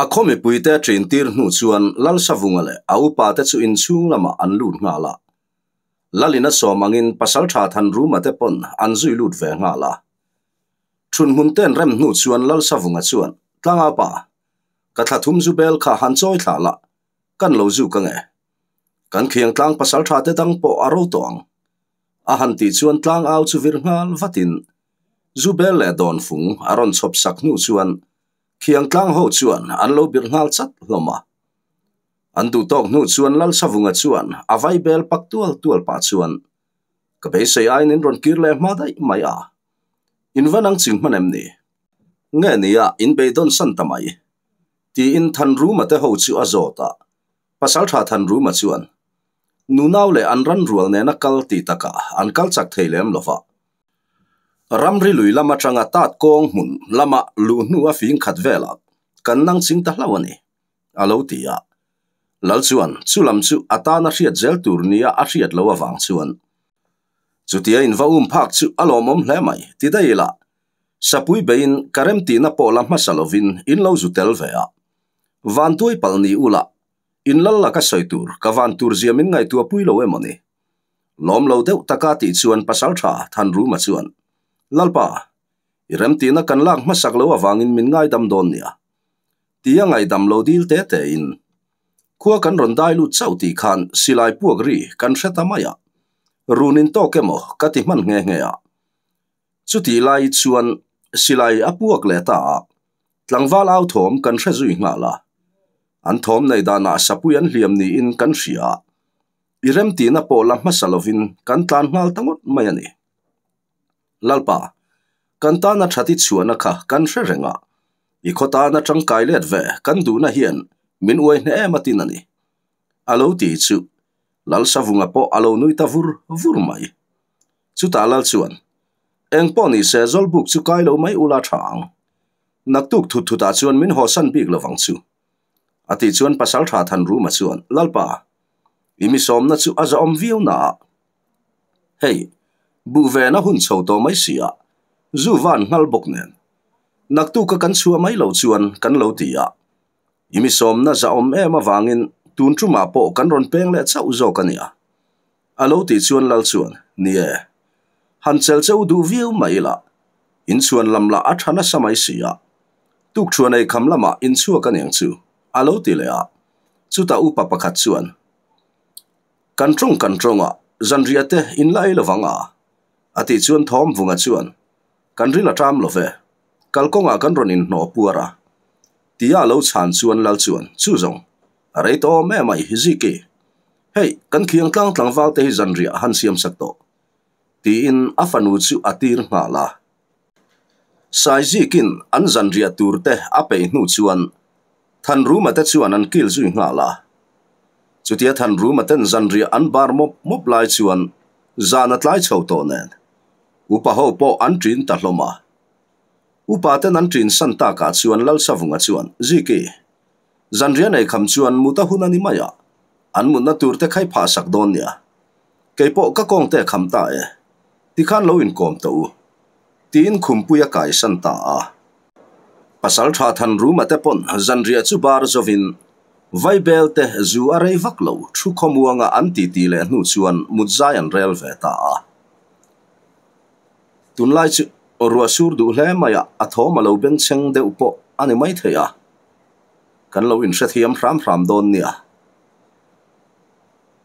A khaw mipuite ṭin tir hnu chuan Lalsavunga leh a upate chu inchhung lamah an lut nghal a. Lalin a sawm angin Pasalṭha Thanruma te pawn an zui lut ve nghal a. Ṭhunhmun ten rem hnu chuan Lalsavunga chuan, Tlanga pa, ka thla thum zu bel kha han chawi thlah la, kan lo zuk ange. Kan khiang tlang pasalṭha te dang pawh a ro tawh ang. A han tih chuan tlangau chu vir nghal vatin zu bel leh dawnfung a rawn chhawp sak hnu chuan Khiang tlang ho chuan an lo birh nghal chat hlawm a. An duh tawk hnu chuan Lalsavunga chuan a vai bel pak tual tual pah chuan, Ka beisei aiin in rawn kir leh hma daih mai a. In va nang ching hman em ni? Nge nia in beidawn san ta mai? Tiin Thanruma te ho chu a zawt a. Pasaltha Thanruma chuan, Nunau leh an ran rual nena kal tih takah an kal chak thei lem lo va. Ramri lui lam atanga tat kawng hmun lama luh hnu a fing khat velah kan nang ching ta hlauh a ni, a lo ti a. Lal chuan chu lam chu a tana hriat zel tur nia a hriat loh avang chuan chutia in va um phak chu a lawmawm hle mai ti daih ila, Sapui beiin ka remtihna pawh la hmasa lovin in lo zu tel ve a. Vantuai palh ni ula, in lal laka sawi tur ka van tur zia min ngaihtuah pui lo emaw ni? Lawm lo deuh taka tih chuan Pasaltha Thanruma chuan, Lalpa, i remtihna kan lak hmasak lo avangin min ngaidam dawn nia. Tia ngaihdam lo dil te tein, Khua kan rawn dai lut chauh tih khan silai puak ri kan hre ta mai a, run in tawk emaw ka ti hman nghe nghe a. Chutih lai chuan silai a puak leh ta a, tlangval au thawm kan hre zui nghal a. An thawm nei danah sapui an hliam niin kan hria a, i remtihna pawh la hmasa lovin kan tlan nghal ta ngawt mai a ni. Lalpa, kan tana that i chhuahna kha kan hre reng a, i khaw tana tangkai let ve kan duhna hian min uai hneh em atin a ni. A lo ti chu Lalsavunga pawh a lo nui ta vur vur mai. Chutah lal chuan, Eng pawh ni se Zawlbuk chu kai lo mai ula tha ang. Naktuk thut thutah chuan min hawsan bik lovang chu. A tih chuan Pasaltha Thanruma chuan, Lalpa, i mi sawmna chu a zahawm viau na a. Hei, buh vena hun chho tawh mai si a, zu van nghal bawk nen. Naktuka kan chhuah mai lo chuan kan lo ti a. I mi sawmna zahawm em avangin tun tumah pawh kan rawn peng leh chauh zawk a nia. A lo tih chuan Lal chuan, Ni e, han chel che u duh viau mai ila, inchhuan lam lah a tha nasa mai si a, tukṭhuan ei kham lamah inchhuak a niang chu, a lo ti leh a. Chutah upa pakhat chuan, Kan ṭawng kan ṭawng a, zanriah te in la ei lovang a? A tih chuan Thawmvunga chuan, Kan ril a ṭam lo ve, kalkawngah kan rawn inhnawh puar a. Tia a lo chhan chuan Lal chuan, Chu zawng, a rei tawh awm em ai, Ziki. Hei, kan khiang tlang tlangval te hi zanriah han siam sak tawh. Tiin a fanu chu a tir nghal a. Saizikin an zanriah tur te a peih hnu chuan Thanruma te chuan an kil zui nghal a. Chutia Thanruma ten zanriah an bar mawp mawp lai chuan zan a tlai chho tawh nen upa ho pawh an ṭin ta hlawm a. Upa ten an ṭin san takah chuan Lalsavunga chuan, Ziki, Zanriah nei kham chuan mut a hun a ni mai a, an mutna tur te khai phah sak dawn nia. Kei pawh ka kawng te kham ta e, tikhan lo inkawm tawh u. Tiin khumpui a kaisan ta a. Pasal tha than ruma te pawn zanriah chu bar zovin Vaibel te zu a rei vak lo thu khawmuanga an titi leh hnu chuan mut zai an rel ve ta a. Tunlai chu ruah sur duh hle mai a, a thawm a lo bengchheng deuh pawh a ni maithei a. Kan lo inhrethiam hram hram dawn nia.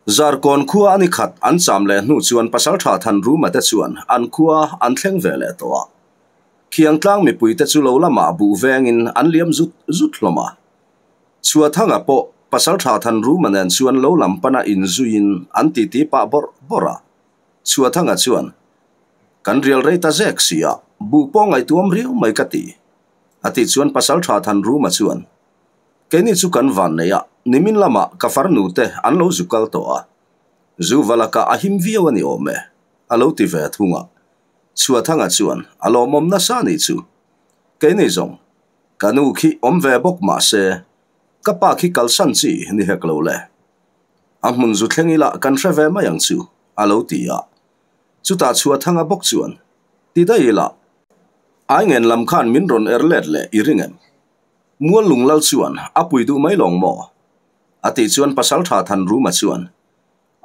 Zarkawn khua a ni khat an cham leh hnu chuan Pasaltha Thanruma te chuan an khua an thleng ve leh tawh a. Khiangtlang mipui te chu lo lamah buh vengin an liam zut zut hlawm a. Chhuathanga pawh Pasaltha Thanruma nen chuan lo lam pana inzuiin an titi pah bawrh bawrh a. Chhuathanga chuan, Kan rial rei ta zek si a, buh pawh ngaihtuam riau mai ka ti. A tih chuan Pasalṭha Thanruma chuan, Keini chu kan van nei a, nimin lamah ka farnu te an lo zu kal tawh a. Zu va lakah a him viau a ni awm e, a lo ti ve thung a. Chhuathanga chuan, A lawmawm nasa a nih chu. Keini zawng, ka nu khi awm ve bawk mah se, ka pa khi kalsan chi ni hek lo le. A hmun zu thleng ila kan hre ve mai ang chu, a lo ti a. Chutah Chhuathanga bawk chuan, Ti daih ila, Ai ngen lam khan min rawn er let leh i ring em? Muallung lal chuan a pui duh mai lawng maw? A tih chuan Pasalṭha Thanruma chuan,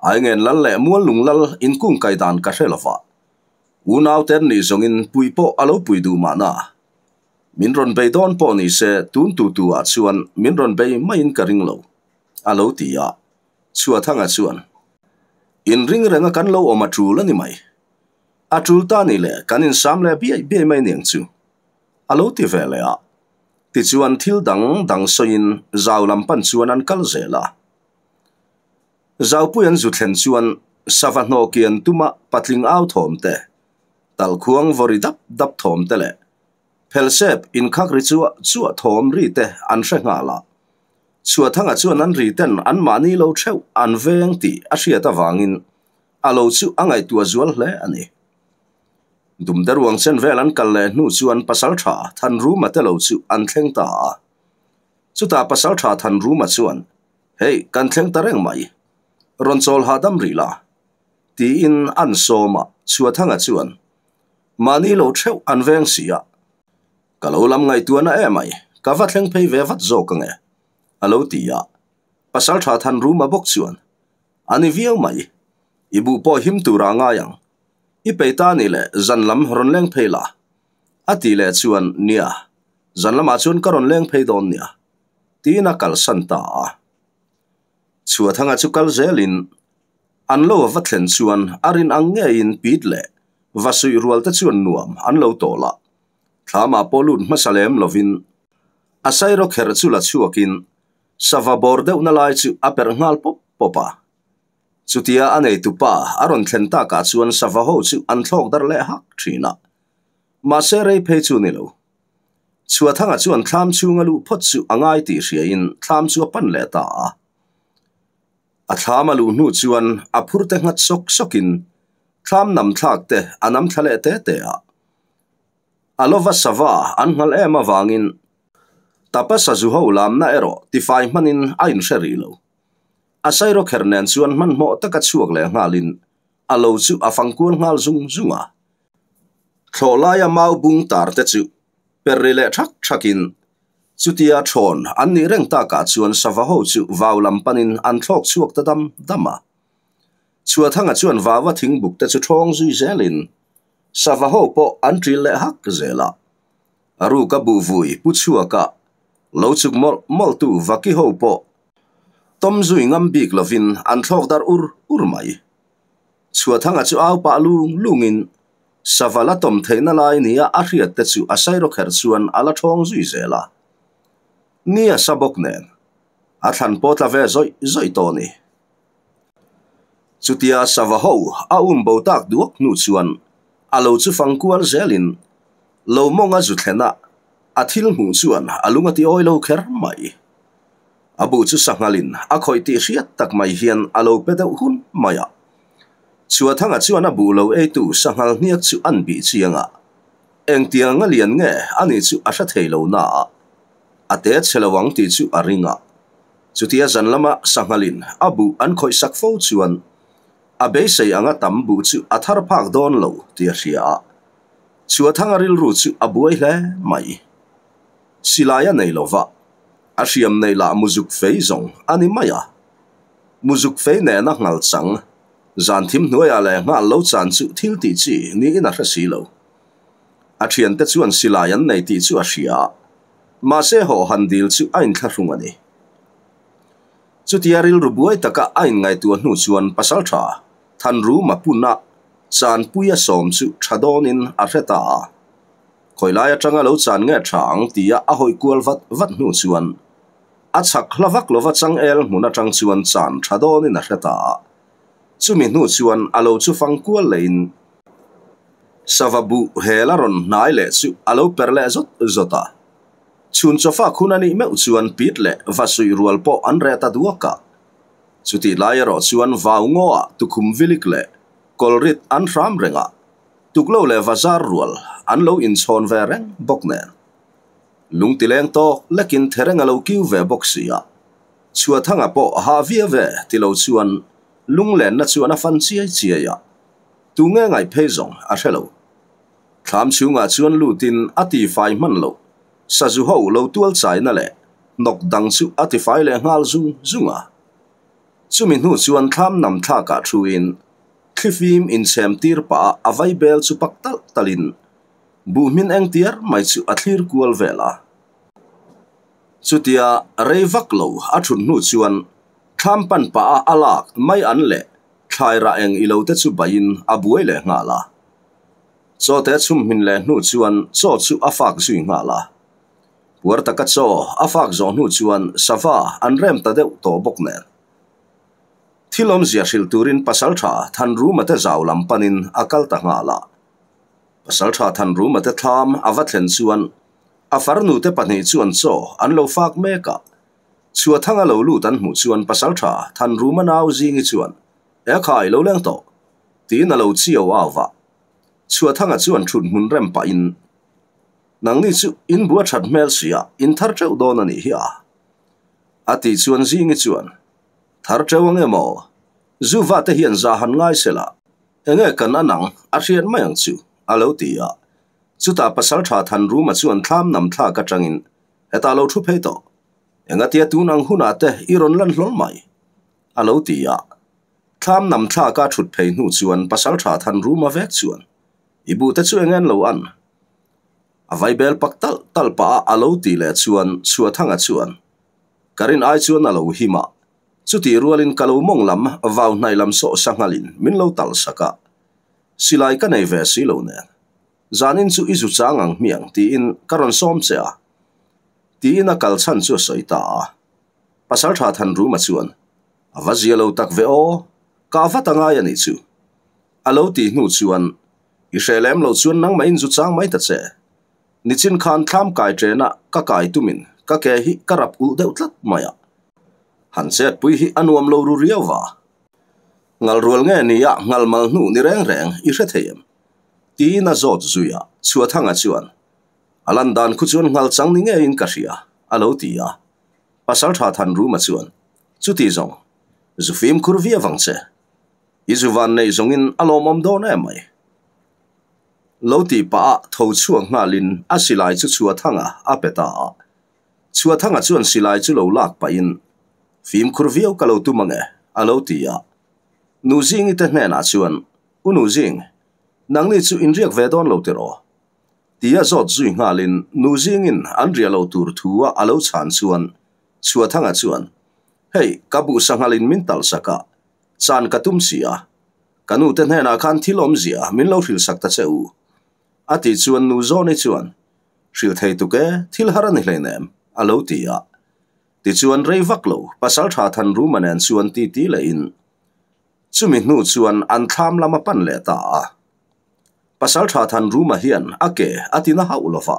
Aingen lal leh Muallung lal inkungkai dan ka hre lova, unau te an nih zawngin pui pawh a lo pui duh mahna. Min rawn bei dawn pawh ni se tun tu tu ah chuan min rawn bei maiin ka ring lo, a lo ti a. Chhuathanga chuan, Inring renga kan lo awm a tul a ni mai. A tul ta ni le kan insam leh biai biai mai niang chu, a lo ti ve leh a. Tichuan thil dang dang sawiin zau lam pan chuan an kal zel a. Zaupui an zu thlen chuan sava hnawh kian tuma patling au thawm te, talkhuang vawri dap dap thawm te leh phelsep inkhak ri chuah chuah thawm ri te an hre nghal a. Chhuathanga chuan an ri ten anmahni lo theuh an veng tih a hriat avangin a lo chu a ngaihtuah zual hle a ni. Dumde ruang chen vel an kal leh hnu chuan Pasaltha Thanruma te lo chu an thleng ta a. Chutah Pasaltha Thanruma chuan, Hei, kan thleng ta reng mai. Rawn chawl hahdam rih la. Tiin an sawm a, Chhuathanga chuan, Mahni lo theuh an veng si a. Ka lo lam ngaihtuahna emai, ka va thleng phei ve vat zawk ange, a lo ti a. Pasaltha Thanruma bawk chuan, A ni viau mai. I buh pawh him turah ngai ang. I pei ta ni leh zan lam rawn leng phei la. A tih leh chuan, Nia, zan lamah chuan ka rawn leng phei dawn nia. Tiin a kalsan ta a. Chhuathanga chu kal zelin an lo a va thlen chuan a rin ang ngeiin Pit leh va suih rual te chuan nuam an lo tawl a. Thlamah pawh lut hmasa lem lovin a sairaw kherh chu la chhuakin sava bawr deuhna lai chu a perh nghal pawp pawp a. Chutia a neitupa a rawn thlen takah chuan sava ho chu an thlawk darh leh hak thin a. Mahse rei phei chu ni lo. Chhuathanga chuan thlam chhunga luh phawt chu a ngai tih hriain thlam chu a pan leh ta a. A thlam a luh hnu chuan a phur te nghat sawk sawkin thlam nam thlak te a nam thla leh te te a. A lova sava an nghal em avangin tapa sazu ho lamna erawh tifai hmanin a inhre rih lo. A sairawkher nen chuan hmanhmawh taka chhuak leh nghalin a lo chu a fangkual nghal zung zung a. Thlawh laia mau bung tar te chu per ri leh thak thakin chutia thawn an nih reng takah chuan sava ho chu vau lam panin an thlawk chhuak ta dam dam a. Chhuathanga chuan vaua thingbuk te chu thawng zui zelin sava ho pawh an ṭil leh hak zel a. A ruka buhvui pu chhuaka lo chuk mawlh mawlhtu vaki ho pawh Tawm zui ngam bik lovin an thlawk darh ur ur mai. Chhuathanga chu au pah lung lungin sava la tawm theihna lai nia a hriat te chu a sairawkherh chuan a la thawng zui zel a. Ni a sa bawk nen a thlan pawh tla ve zawih zawih tawh a ni. Chutia sava ho a um bo tak duak hnu chuan a lo chu fang kual zelin lo mawng a zu thlen a, a thil hmuh chuan a lung a ti awi lo kher mai. A bu chu sanghalin a khawih tih hriat tak mai hian a lo pe deuh hun mai a. Chhuathanga chuan a bu lo eitu sanghal hniak chu an bih chiang a, engtiang a lian nge a nih chu a hre thei lo na a, a te chhe lo ang tih chu a ring a. Chutia zan lama sanghalin a bu an khawih sak fo chuan a beisei anga tam bu chu a thar phak dawn lo tih a hria a. Chhuathanga rilru chu a buai hle mai. Silai a nei lo va. A hriam neih lah muzuk fei zawng a ni mai a. Muzuk fei nena nghal chang, zan thim hnuaiah leh nghal lo chan chu thil tih chi niin a hre si lo. A thiante chuan silai an nei tih chu a hria a, mahse hawh han dil chu a inthlahrung a ni. Chutia rilru buai taka a inngaihtuah hnu chuan pasaltha Thanruma puna chanpui a sawm chu tha dawnin a hre ta a. Khawi lai atanga lo chan nge tha ang tia a hawi kual vat vat hnu chuan a chhak hla vak lova changel hmun atang chuan chan tha dawnin a hre ta a. Chumi hnu chuan a lo chu fang kual leiin sava buh hel a rawn hnai leh chu a lo per leh zawt zawt a. Chhun chawfak hun a nih meuh chuan pit leh va suih rual pawh an reh ta duak a. Chutih lai erawh chuan vau ngaw-ah tukhum vilik leh kawlrit an hram reng a. Tuklo leh vazar rual an lo inchhawn ve reng bawk nen. Lungtileng tawk lekin thereng a lo kiu ve bawk si a. Chhuathanga pawh ha via ve ti lo chuan lunglenna chuan a fan chiai chiai a. Tunge ngaih phei zawng a hre lo. Thlam chhungah chuan lutin a tifai hman lo. Sazu ho lo tual chaina leh hnawk dang chu a tifai leh nghal zung zung a. Chumi hnu chuan thlam nam thlakah thuin thlifim inchhem tir pah a vaibel chu pak talh talhin buhmin eng tiar mai chu a thlir kual vel a. Chutia rei vak lo a thut hnu chuan thlam pan pah a a lak mai an leh thlai rah eng ilo te chu baihin a buai leh nghal a. Chaw te chhum hmin leh hnu chuan chaw chu a fak zui nghal a. Puar taka chaw a fak zawh hnu chuan sava an rem ta deuh tawh bawk nen. Thil awmzia hrilh turin Pasaltha Thanruma te zau lam panin a kal ta nghal a. Pasaltha Thanruma te thlam a va thlen chuan a farnu te pahnih chuan chaw an lo fak mek a. Chhuathanga lo lut an hmuh chuan Pasaltha Thanruma nau zingi chuan, E khai lo leng tawh! tiin a lo chiau au va. Chhuathanga chuan thut hmun rem pahin, Nangni chu in bua that hmel sia, in thar teuh dawn a nih hi a. A tih chuan Zingi chuan, Thar teuh ang emaw? Zuva te hian za han ngai se la, enge kan an ang a hriat mai ang chu, a lo ti a. Chutah Pasaltha Thanruma chuan thlam nam thlak atangin, Hetah lo thu phei tawh. Engatia tun ang hunah te i rawn lan hlawl mai? a lo ti a. Thlam nam thlaka thut phei hnu chuan Pasaltha Thanruma vek chuan, I buh te chu eng en lo an? A vaibel pak talh talh pah a a lo tih leh chuan Chhuathanga chuan, Ka rin ai chuan a lo him a, chutih rualin ka lo mawng lam vau hnaih lam sawh sanghalin min lo talh sak a, silai ka nei ve si lo nen, zanin chu i zu chang ang hmiang tiin ka rawn sawm che a, tiin a kal chhan chu a sawi ta a. Pasaltha Thanruma chuan, A va zia lo tak ve aw, ka vat a ngai a nih chu. A lo tih hnu chuan, I hre lem lo chuan nangmah in zu chang mai ta che. Nichin khan thlam kai ṭena ka kai tumin ka ke hi ka rap ulh deuh tlat mai a. Han chetpui hi a nuam lo ru riau va. Ngal rual nge nia ngal mal hnu ni reng reng i hre thei em? Tiin a zawt zui a, Chhuathanga chuan, A lan dan khu chuan ngal chang ni ngeiin ka hria, a lo ti a. Pasalṭha Thanruma chuan, Chuti zawng, zu fimkhur viau ang che. I zu van neih zawngin a lawmawm dawn em mai. Lo tih pah a tho chhuak nghalin a silai chu Chhuathanga a pe ta a. Chhuathanga chuan silai chu lo lak pahin, Fimkhur viau ka lo tum ange, a lo ti a. Nuzingi te hnenah chuan, U Nuzing, nangni chu inriak ve dawn lo tiraw? Tia zawt zui nghalin Nuzingin an riah lo tur thu a a lo chhan chuan Chhuathanga chuan, Hei, ka buh sanghalin min talh sak a, Chan ka tum si a, ka nu te hnenah khan thil awmzia min lo hrilhsak ta che u. A tih chuan nu Zawni chuan, Hrilh thei tuk e, thil har a ni hleinem, a lo ti a. Tichuan rei vak lo, Pasaltha Thanruma nen chuan titi lehin chumi hnu chuan an thlam lam a pan leh ta a. Pasaltha Thanruma hian a ke a tina hauh lo va,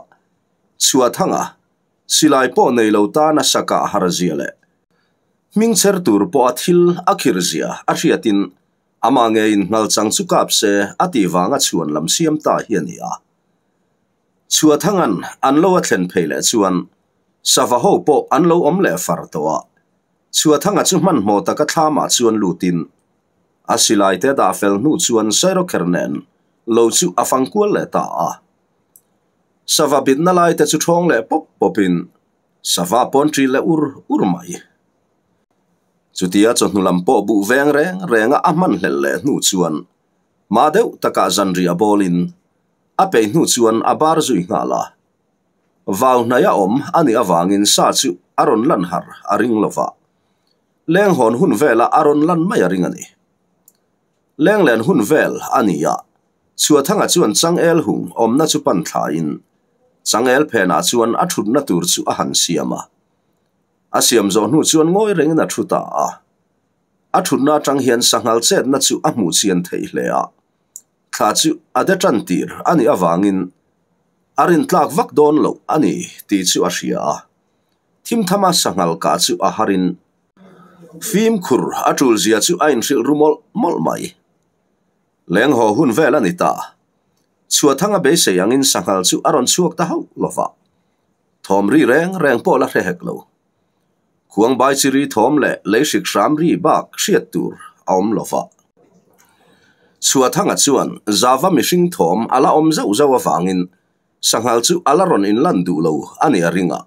Chhuathanga silai pawh nei lo tana sakah har zia leh Hmingchher tur pawh a thil a khir zia a hriatin amah ngeiin nghalchang chu kap se a tih vanga chhuan lam siam ta hi a ni a. Chhuathangan an lo a thlen phei leh chuan sava ho pawh an lo awm leh far tawh a. Chhuathanga chu hmanhmawh taka thlamah chuan lutin a silai te dah fel hnu chuan Sairawkher nen lo chu a fang kual leh ta a. Sava bitna lai te chu thawng leh pawp pawpin Sava pawn ṭi leh ur ur mai. Chutia chawhnu lam pawh buh veng reng renga a hman hlelh leh hnu chuan hma deuh takah zanriah bawlin a peih hnu chuan a bar zui nghal a. Vau hnaih a awm a nih avangin sa chu a rawn lan har a ring lo va. Lenghawn hun vela a rawn lan mai a ring a ni. Lenglen hun vel a ni a, Chhuathanga chuan changel hung awmna chu pan thlain changel phenah chuan a thutna tur chu a han siam a. A siam zawh hnu chuan ngawi rengin a thu ta a. A thutna atang hian sanghal chetna chu a hmuh chian thei hle a. Thla chu a de tan tir a nih avangin a rintlak vak dawn loh a ni tih chu a hria a. Thimthama sanghal kah chu a harin Fimkhur a tul zia chu a inhrilh ru mawlh mawlh mai. Leng haw hun vel a ni ta. Chhuathanga beisei angin sanghal chu a rawn chhuak ta hauh lo va. Thawm ri reng reng pawh la hre hek lo. Khuangbai chi ri thawm leh lei hrik hram ri bak hriat tur a awm lo va. Chhuathanga chuan Zava mihring thawm a la awm zauh zauh avangin. Sanghal chu a la rawn inlan duh lo a nih a ring a.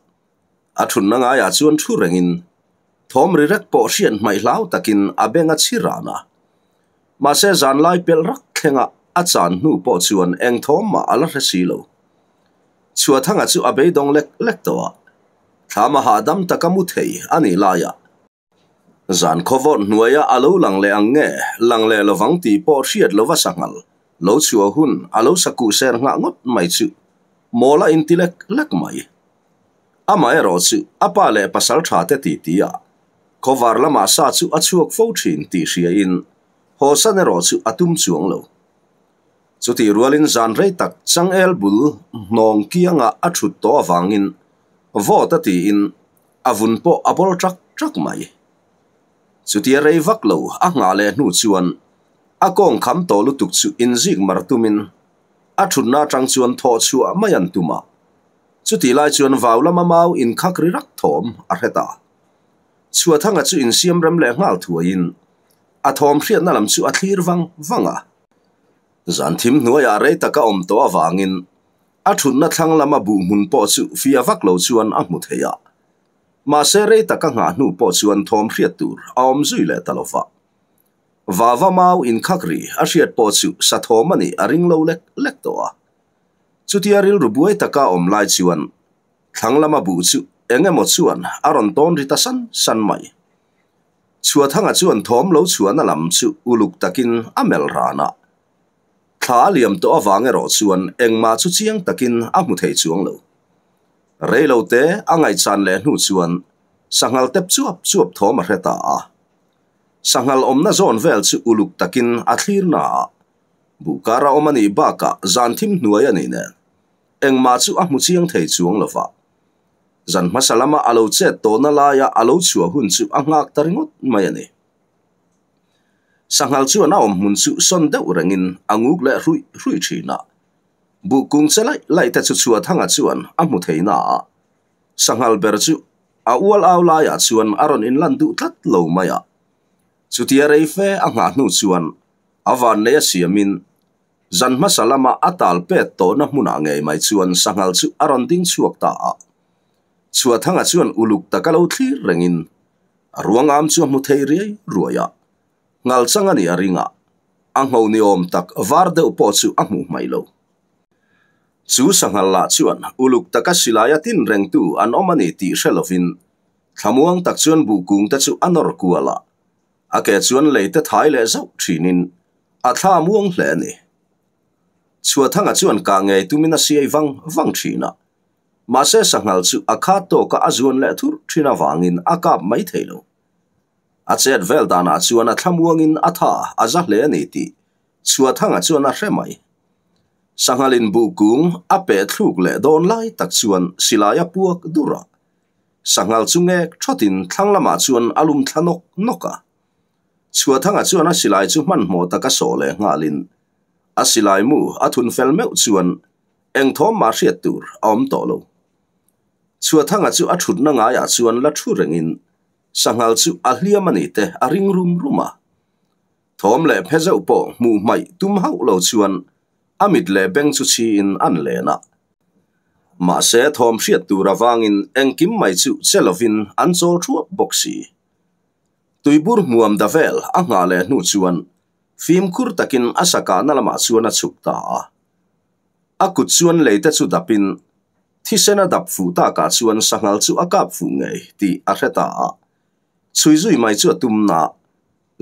A thunna ngaiah chuan thu rengin thawm ri rek pawh hriat hmaih hlau takin a beng a chhi ran a. Mahse zanlai pelh rak thlenga a chan hnu pawh chuan eng thawm mah a la hre si lo. Chhuathanga chu a beidawng lek lek tawh a, thlam a hahdam taka mu thei a nih laiah Zan khawvawt hnuaia a lo lang leh ang nge, lang leh lovang tih pawh hriat lova sanghal lo chhuah hun a lo sa kuh ser nghah ngawt mai chu mawl a inti lek lek mai. Amaherawh chu a pa leh pasal tha te titi a, khawvar lamah sa chu a chhuak fo thin tih hriain hawsan erawh chu a tum chuang lo. Chutih rualin zan rei tak changel bul hnawng kianga a thut tawh avangin vawt a tiin A vun pawh a bawl ṭak ṭak mai. Chutia rei vak lo a nghah leh hnu chuan a kawng kham tawh lutuk chu inzik mar tumin a ṭhutna aṭang chuan thawh chhuah mai an tum a. Chutih lai chuan vau lama mau inkhak ri rak thawm a hre ta. Chhuathanga chu insiam rem leh nghal thuaiin a thawm hriatna lam chu a thlir vang vang a. Zan thim hnuaiah rei taka awm tawh avangin A thutna thlang lama buh hmun pawh chu fia vak lo chuan a hmu thei a. Mahse rei taka nghah hnu pawh chuan thawm hriat tur a awm zui leh ta lo va. Vava mau inkhak ri a hriat pawh chu sa thawm a nih a ring lo lek lek tawh a. Chutia rilru buai taka awm lai chuan thlang lama buh chu eng emaw chuan a rawn tawn ri ta san san mai. Chhuathanga chuan thawm lo chhuahna lam chu uluk takin a melh ran a. Thla a liam tawh avang erawh chuan engmah chu chiang takin a hmu thei chuang lo. Rei lo te a ngaihchan leh hnu chuan sanghal tep chuap chuap thawm a hre ta a. Sanghal awmna zawn vel chu uluk takin a thlir na a, buhkar a awm a nih bakah zan thim hnuai a nih nen engmah chu a hmu chiang thei chuang lo va. Zan hmasa lama a lo chet tawhna laia a lo chhuah hun chu a nghak ta ringawt mai a ni. Sanghal chuan a awm hmun chu sawn deuh rengin a nguk leh hruih hruih thin a. Buh kung che laih laih te chu Chhuathanga chuan a hmu thei na a. Sanghal ber chu a ual au laiah chuan a rawn inlan duh tlat lo mai a. Chutia rei fe a nghah hnu chuan a vannei a siamin zan hmasa lama a tal pet tawhna hmunah ngei mai chuan sanghal chu a rawn ding chhuak ta a. Chhuathanga chuan uluk taka lo thlir rengin A ruangam chu a hmu thei riai ruai a, ngal chang a nih a ring a, a ngho ni awm tak var deuh pawh chu a hmuh hmaih lo. Chu sanghal lah chuan uluk taka silai a tin rengtu an awm a ni tih hre lovin thlamuang tak chuan buh kung te chu a nawr kual a, a ke chuan lei te thai leh zauh thinin a thla muang hle a ni. Chhuathanga chuan kah ngei tumin a siai vang vang thin a, Mahse sanghal chu a khat tawka a zuan leh thurh thin avangin a kap mai thei lo. A chet vel danah chuan a thlamuangin a tha a za hle a ni tih Chhuathanga chuan a hre mai. Sanghalin buh kung a peh thluk leh dawn lai tak chuan silai a puak dur a. Sanghal chu ngek thawtin thlang lamah chuan a lum thla nawk nawk a. Chhuathanga chuan a silai chu hmanhmawh taka sawh leh nghalin a silai mu a thun fel meuh chuan Eng thawm mah hriat tur a awm tawh lo. Chhuathanga chu a thutna ngaiah chuan la thu rengin sanghal chu a hliam a ni te a ring rum rum a. Thawm leh phe zeuh pawh hmuh hmaih tum hauh lo chuan a mit leh beng chu chhiin an len a. Mahse thawm hriat tur avangin engkim mai chu che lovin an chawl thuap bawk si. Tuibur hmuam da vel a nghah leh hnu chuan fimkhur takin a sakahna lamah chuan a chhuk ta a. A kut chuan leite chu dapin thisen a dap fuh takah chuan sanghal chu a kap fuh ngei tih a hre ta a, chhui zui mai chu a tum na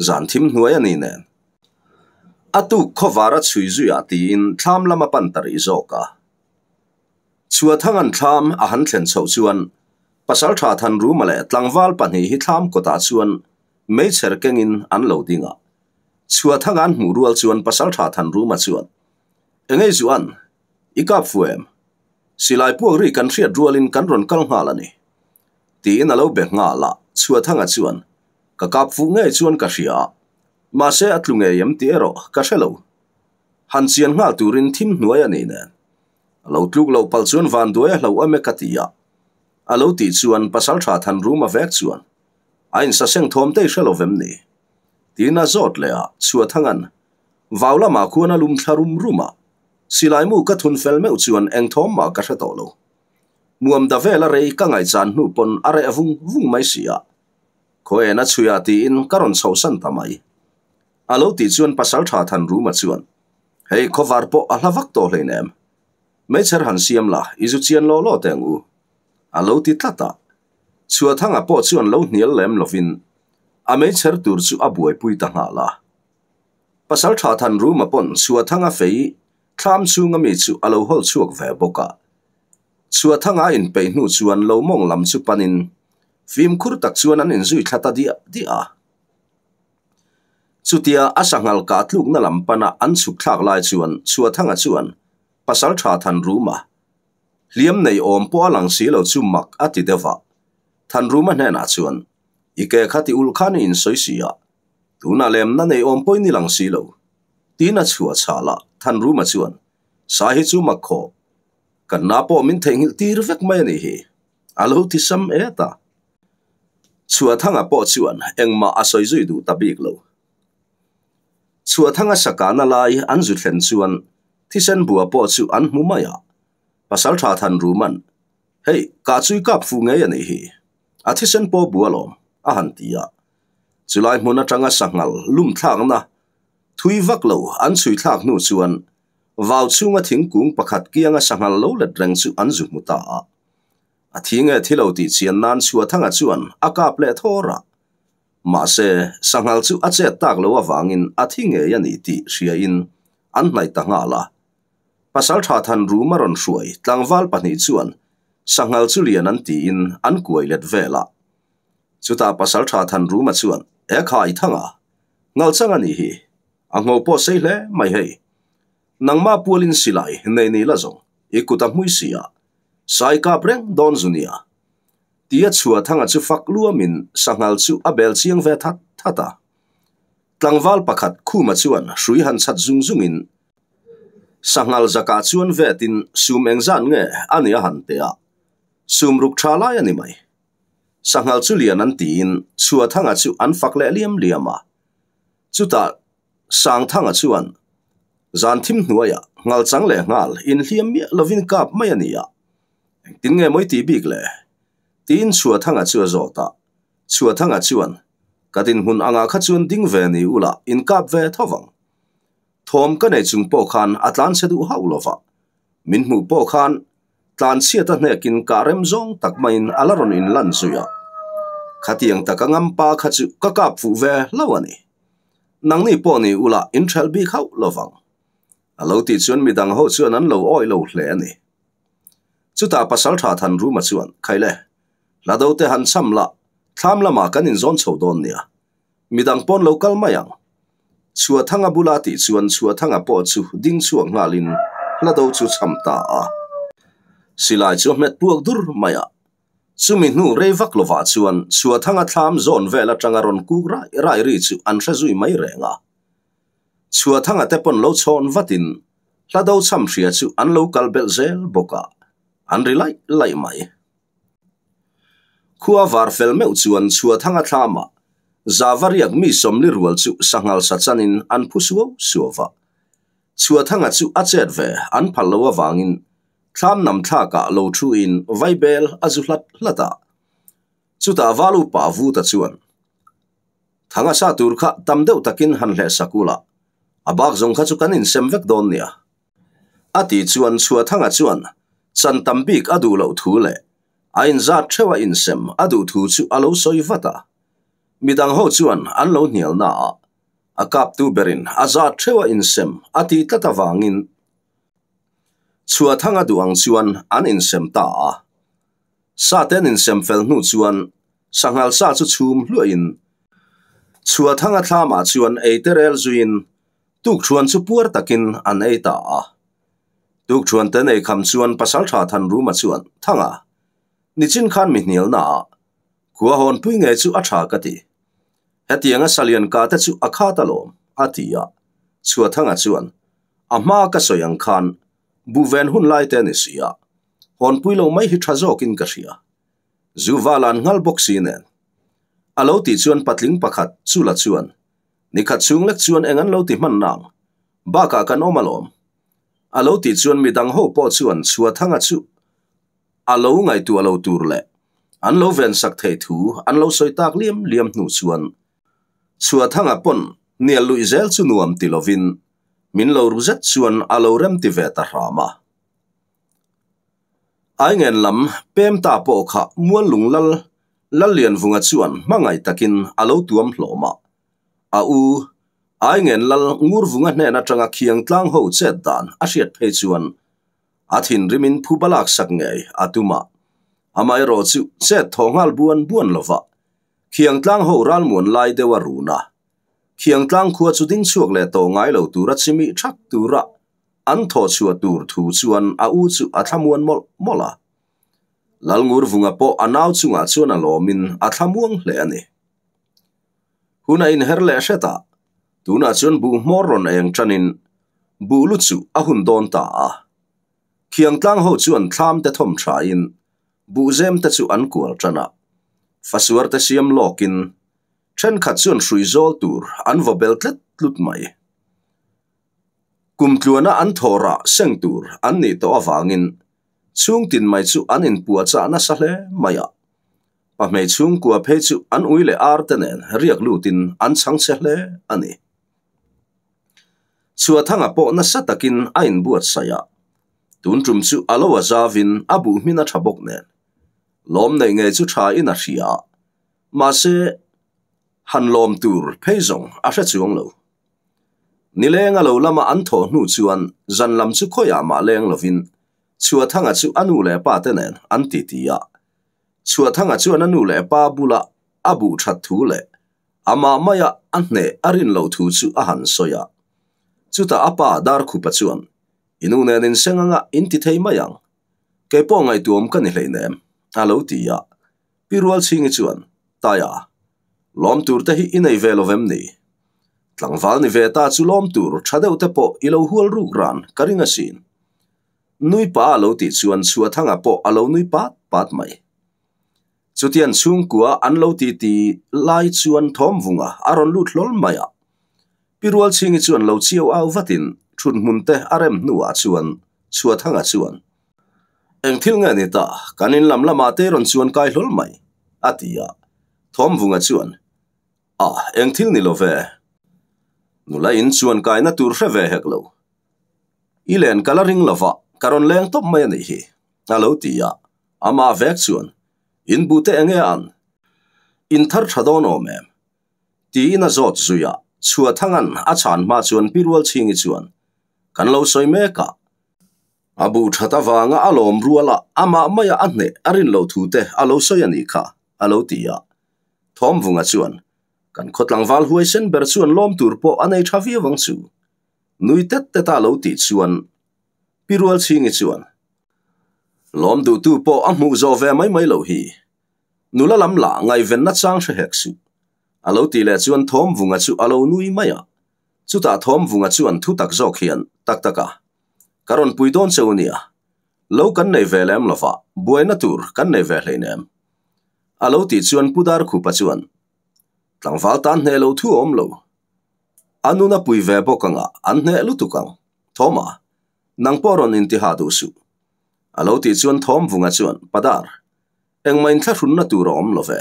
zan thim hnuai a ni nen. A tuk khawvar a chhui zuiah tiin thlam lam a pan ta rih zawk a. Chhuathangan thlam a han thlen chhoh chuan Pasaltha Thanruma leh tlangval pahnih hi thlam kawtah chuan meichher kengin an lo ding a. Chhuathangan hmuh rual chuan Pasaltha Thanruma chuan Engei Zuan, i kap fu em? Silai puak ri kan hriat rualin kan rawn kal nghal a ni. Tiin a lo be nghal a, Chhuathanga chuan, Ka kap fuh ngei chuan ka hria a, mahse a tlu ngei em tih erawh ka hre lo. Han chian nghal turin thim hnuai a ni nen. A lo tluk loh palh chuan vanduai a hloh em e ka ti a. A lo tih chuan Pasaltha Thanruma vek chuan, A insaseng thawm te i hre lo vem ni? Tiin a zawt leh a, Chhuathanga'n, Vau lamah khuan a lum thla rum rum a. Silaimu ka thun fel meuh chuan eng thawm mah ka hre tawh lo. Muam da vela rei ka ngaihchan hnu pawn a reh vung vung mai si a. Khawiain a chhui a tiin ka rawn chhohsan ta mai. A lo tih chuan Pasaltha Thanruma chuan, Hei khawvar pawh a hla vak tawh hleinem. Meichher han siam la, i zu chian law law teh ang u. A lo ti tlat a. Chhuathanga pawh chuan lo hnial lem lovin a meichher tur chu a buaipui ta nghal a. Pasaltha Thanruma pawn Chhuathanga fei thlam chhunga mi chu a lo hawl chhuak ve bawk a. Chhuathanga a inpeih hnu chuan lo mawng lam chu panin fimkhur tak chuan an inzui thla ta diah diah a. Chutia a sanghal kah tlukna lam pana an chhuk thlak lai chuan Chhuathanga chuan Pasaltha Thanruma hliam nei awm pawh a lang si lo chu mak a ti deuh a. Thanruma hnenah chuan, I ke kha ti ulh khan i insawi si a, tunah lemna nei awm pawhin i lang si lo. Tiin a chhuah chhal a, Thanruma chuan, Sa hi chu mak khawp. Kan na pawh min theihnghilh tir vek mai a nih hi. A lo ti sam et a. Chhuathanga pawh chuan engmah a sawi zui duh ta bik lo. Chhuathanga sakahna lai an zu thlen chuan thisen bua pawh chu an hmu mai a. Pasaltha Thanruman, Hei, kah chu i kap fuh ngei a nih hi. A thisen pawh bua lawm, a han ti a. Chulai hmun atanga sanghal lum thlakna thui vak lo an chhui thlak hnu chuan vau chhunga thingkung pakhat kianga sanghal lo let reng chu an zu hmu ta a. A thi nge thi lo tih chian nan Chhuathanga chuan a kap leh thawr a. Mahse, sanghal chu a chet tak lo avangin a thi ngei a ni tih hriain an hnaih ta nghal a. Pasaltha Thanruma rawn hruai tlangval pahnih chuan sanghal chu lian an tiin an kuai let vel a. Chutah Pasaltha Thanruma chuan, E khai Thanga, ngalchang a nih hi, a ngho pawh sei hle mai hei. Nangmah pualin silai nei ni la zawng, i kut a hmui si a, sai kap reng dawn zu nia. Tia Chhuathanga chu fak luamin sanghal chu a bel chiang ve that that a. Tlangval pakhat Khuma chuan hrui han chhat zung zungin sanghal zakah chuan vetin sum engzat nge a ni a han pe a, sum ruk tha lai a ni mai. Sanghal chu lian an tiin Chhuathanga chu an fak leh liam liam a. Chutah Sangthanga chuan zan thim hnuaiah ngal chang leh nghal inhliam miah lovin kap mai a ni a, engtin nge mawi tih bik le? Tiin Chhuathanga chu a zawt a. Chhuathanga chuan, Ka dinhmun angah kha chuan ding ve ni ula inkap ve tho vang. Thawm ka nei chung pawh khan a tlanchhe duh hauh lo va, min hmuh pawh khan tlanchhiat a hnekin kah rem zawng tak maiin a la rawn inlan zui a. Khatiang taka ngampa kha chu ka kap fuh ve hlo a ni. Nangni pawh ni ula inthelh bik hauh lo vang. A lo tih chuan midang ho chuan an lo awih lo hle a ni. Chutah Pasaltha Thanruma chuan, Khaile, hla do te han cham la, thlam lamah kan inzawn chho dawn nia. Midang pawn lo kal mai ang. Chhuathanga bula tih chuan Chhuathanga pawh chu ding chhuak nghalin hla do chu cham ta a. Silai chu a hmet puak dur mai a. Chumi hnu rei vak lovah chuan Chhuathanga thlam zawn vel atanga rawn kuk rai rai ri chu an hre zui mai reng a. Chhuathanga te pawn lo chhawn vatin hla do cham hria chu an lo kal belh zel bawk a, an ri laih laih mai. Khua var fel meuh chuan Chhuathanga thlamah Zavariak mi sawmli rual chu sanghal sa chanin an phu suau suau va. Chhuathanga chu a chet ve an phal lo avangin thlam nam thlakah lo thuin vaibel a zu hlat hlat a. Chutah Valu pa Vuta chuan, Thanga sa tur kha tam deuh takin han hleh sak ula, a bak zawng kha chu kan insem vek dawn nia. A ti chuan Chhuathanga chuan chan tam bik a duh loh thu leh a inzat theuh a insem a duh thu chu a lo sawi vat a. Midang ho chuan an lo hnial na a, a kaptu berin a zat theuh a insem a tih tlat avangin Chhuathanga duh ang chuan an insem ta a. Sa te an insem fel hnu chuan sanghal sa chu chhum hluahin Chhuathanga thlamah chuan ei te rel zuiin Tukṭhuan chu puar takin an ei ta a. Tukṭhuan te nei kham chuan Pasalṭha Thanruma chuan, Thanga, nichin khan mi hnialna ah khua hawnpui ngei chu a ṭha ka ti. Hetianga salian ka te chu a khat alawm, a ti a. Chhuathanga chuan, A hma ka sawi ang khan buhven hun lai te a ni si a, hawnpui lo mai hi ṭha zawkin ka hria. Zu val an nghal bawk si nen. A lo tih chuan patling pakhat Chula chuan, Nikhat chhung lek chuan eng an lo ti hman nang? Bakah kan awm alawm. A lo tih chuan midang ho pawh chuan Chhuathanga chu a lo ngaihtuah lo tur leh an lo vensak thei thu an lo sawi tak liam liam hnu chuan Chhuathanga pawn hnial luih zel chu nuam ti lovin min lo ru zet chuan a lo rem ti ve ta hram a. Aingen lam pem ta pawh kha Muallung Lal Lallianvunga chuan hmangaih takin a lo tuam hlawm a. A u, Aingen Lal Ngurvunga hnen atanga khiang tlang ho chet dan a hriat phei chuan a thinrimin phuba laksak ngei a tum a. Amaherawh chu chet thaw nghal buan buan lova khiang tlang ho ralmuan lai deuh a run a. Khiang tlang khua chu ding chhuak leh tawh ngai lo tura chimi thak tura an thawh chhuah tur thu chuan a u chu a thlamuan mawlh mawlh a. Lalngurvunga pawh a nau chungah chuan a lawmin a thlamuang hle a ni. Hun a inher leh hret a, tunah chuan buh hmawr rawn eng tanin buh lu chu a hun dawn ta a. Khiangtlang ho chuan thlam te thawm thain buhzem te chu an kual tan a, fasuar te siam lawkin thenkhat chuan hrui zawl tur an vaw bel tlet tlut mai. Kum tluana an thaw rah seng tur an nih tawh avangin chhung tin mai chu an inpuah chah nasa hle mai a. Pahmei chhungkua phei chu an ui leh ar te nen riak lutin an chhang che hle a ni. Chhuathanga pawh nasa takin a inbuatsaih a, tun tum chu a lo a zavin a buh hmin a tha bawk nen. Lawm neih ngei chu tha in a hria a, mahse han lawm tur phei zawng a hre chuang lo. Nileng a lo lama an thawh hnu chuan zan lam chu khawiah mah leng lovin Chhuathanga chu a nu leh pa te nen an titi a. Chhuathanga chuan a nu leh pa bula a buh that thu leh amah maia a hneh a rin loh thu chu a han sawi a. Chutah a pa Darkhupa chuan, I nu nen inseng anga in ti thei mai ang. Kei pawh ngaihtuam ka ni hleinem, a lo ti a. Pi Rualchhingi chuan, Taia, lawm tur te hi i nei ve lo vem ni? Tlangval ni ve ta chu lawm tur tha deuh te pawh i lo hual ruk ran ka ring asin. Nui pa a lo tih chuan Chhuathanga pawh a lo nui pat pat mai. Chutian chhungkua an lo ti ti lai chuan Thawmvunga a rawn lut hlawl mai a. Pi Rualchhingi chuan lo chiau au vatin thut hmun te a rem hnuah chuan Chhuathanga chuan, Eng thil nge ni ta, kan in lam lamah te rawn chuan kai hlawl mai, a ti a. Thawmvunga chuan, A, eng thil ni lo ve. Nula in chuan kaina tur hre ve hek lo. I len ka la ring lo va, ka rawn leng tawp mai a nih hi, a lo ti a. Amah vek chuan, In bu te enge an? In thar tha dawn awm em? Tiin a zawt zui a. Chhuathanga'n a chhan hma chuan Pi Rualchhingi chuan, Kan lo sawi mek a. A bu that avanga a lawm rual a, amah maia a hneh a rin loh thu te a lo sawi a nih kha, a lo ti a. Thawmvunga chuan, Kan khaw tlangval huaisen ber chuan lawm tur pawh a nei tha viau ang chu. Nui tet tet a lo tih chuan Pi Rualchhingi chuan, Lawm duhtu pawh a hmuh zawh ve mai mai loh hi. Nula lam lah ngaihvenna chang hre hek suh. A lo tih leh chuan Thawmvunga chu a lo nui mai a. Chutah Thawmvunga chuan thu tak zawk hian, Tak tak a, ka rawn pui dawn che u nia. Lo kan nei ve lem lova, buaina tur kan nei ve hleinem. A lo tih chuan Pu Darkhupa chuan, Tlangval tan hneh lo thu awm lo. A nun a pui ve bawk anga an hneh lutuk ang. Thawma, nang pawh rawn intiha duh suh. A lo tih chuan Thawmvunga chuan, Padar, engmah inthlahrunna tur a awm lo ve.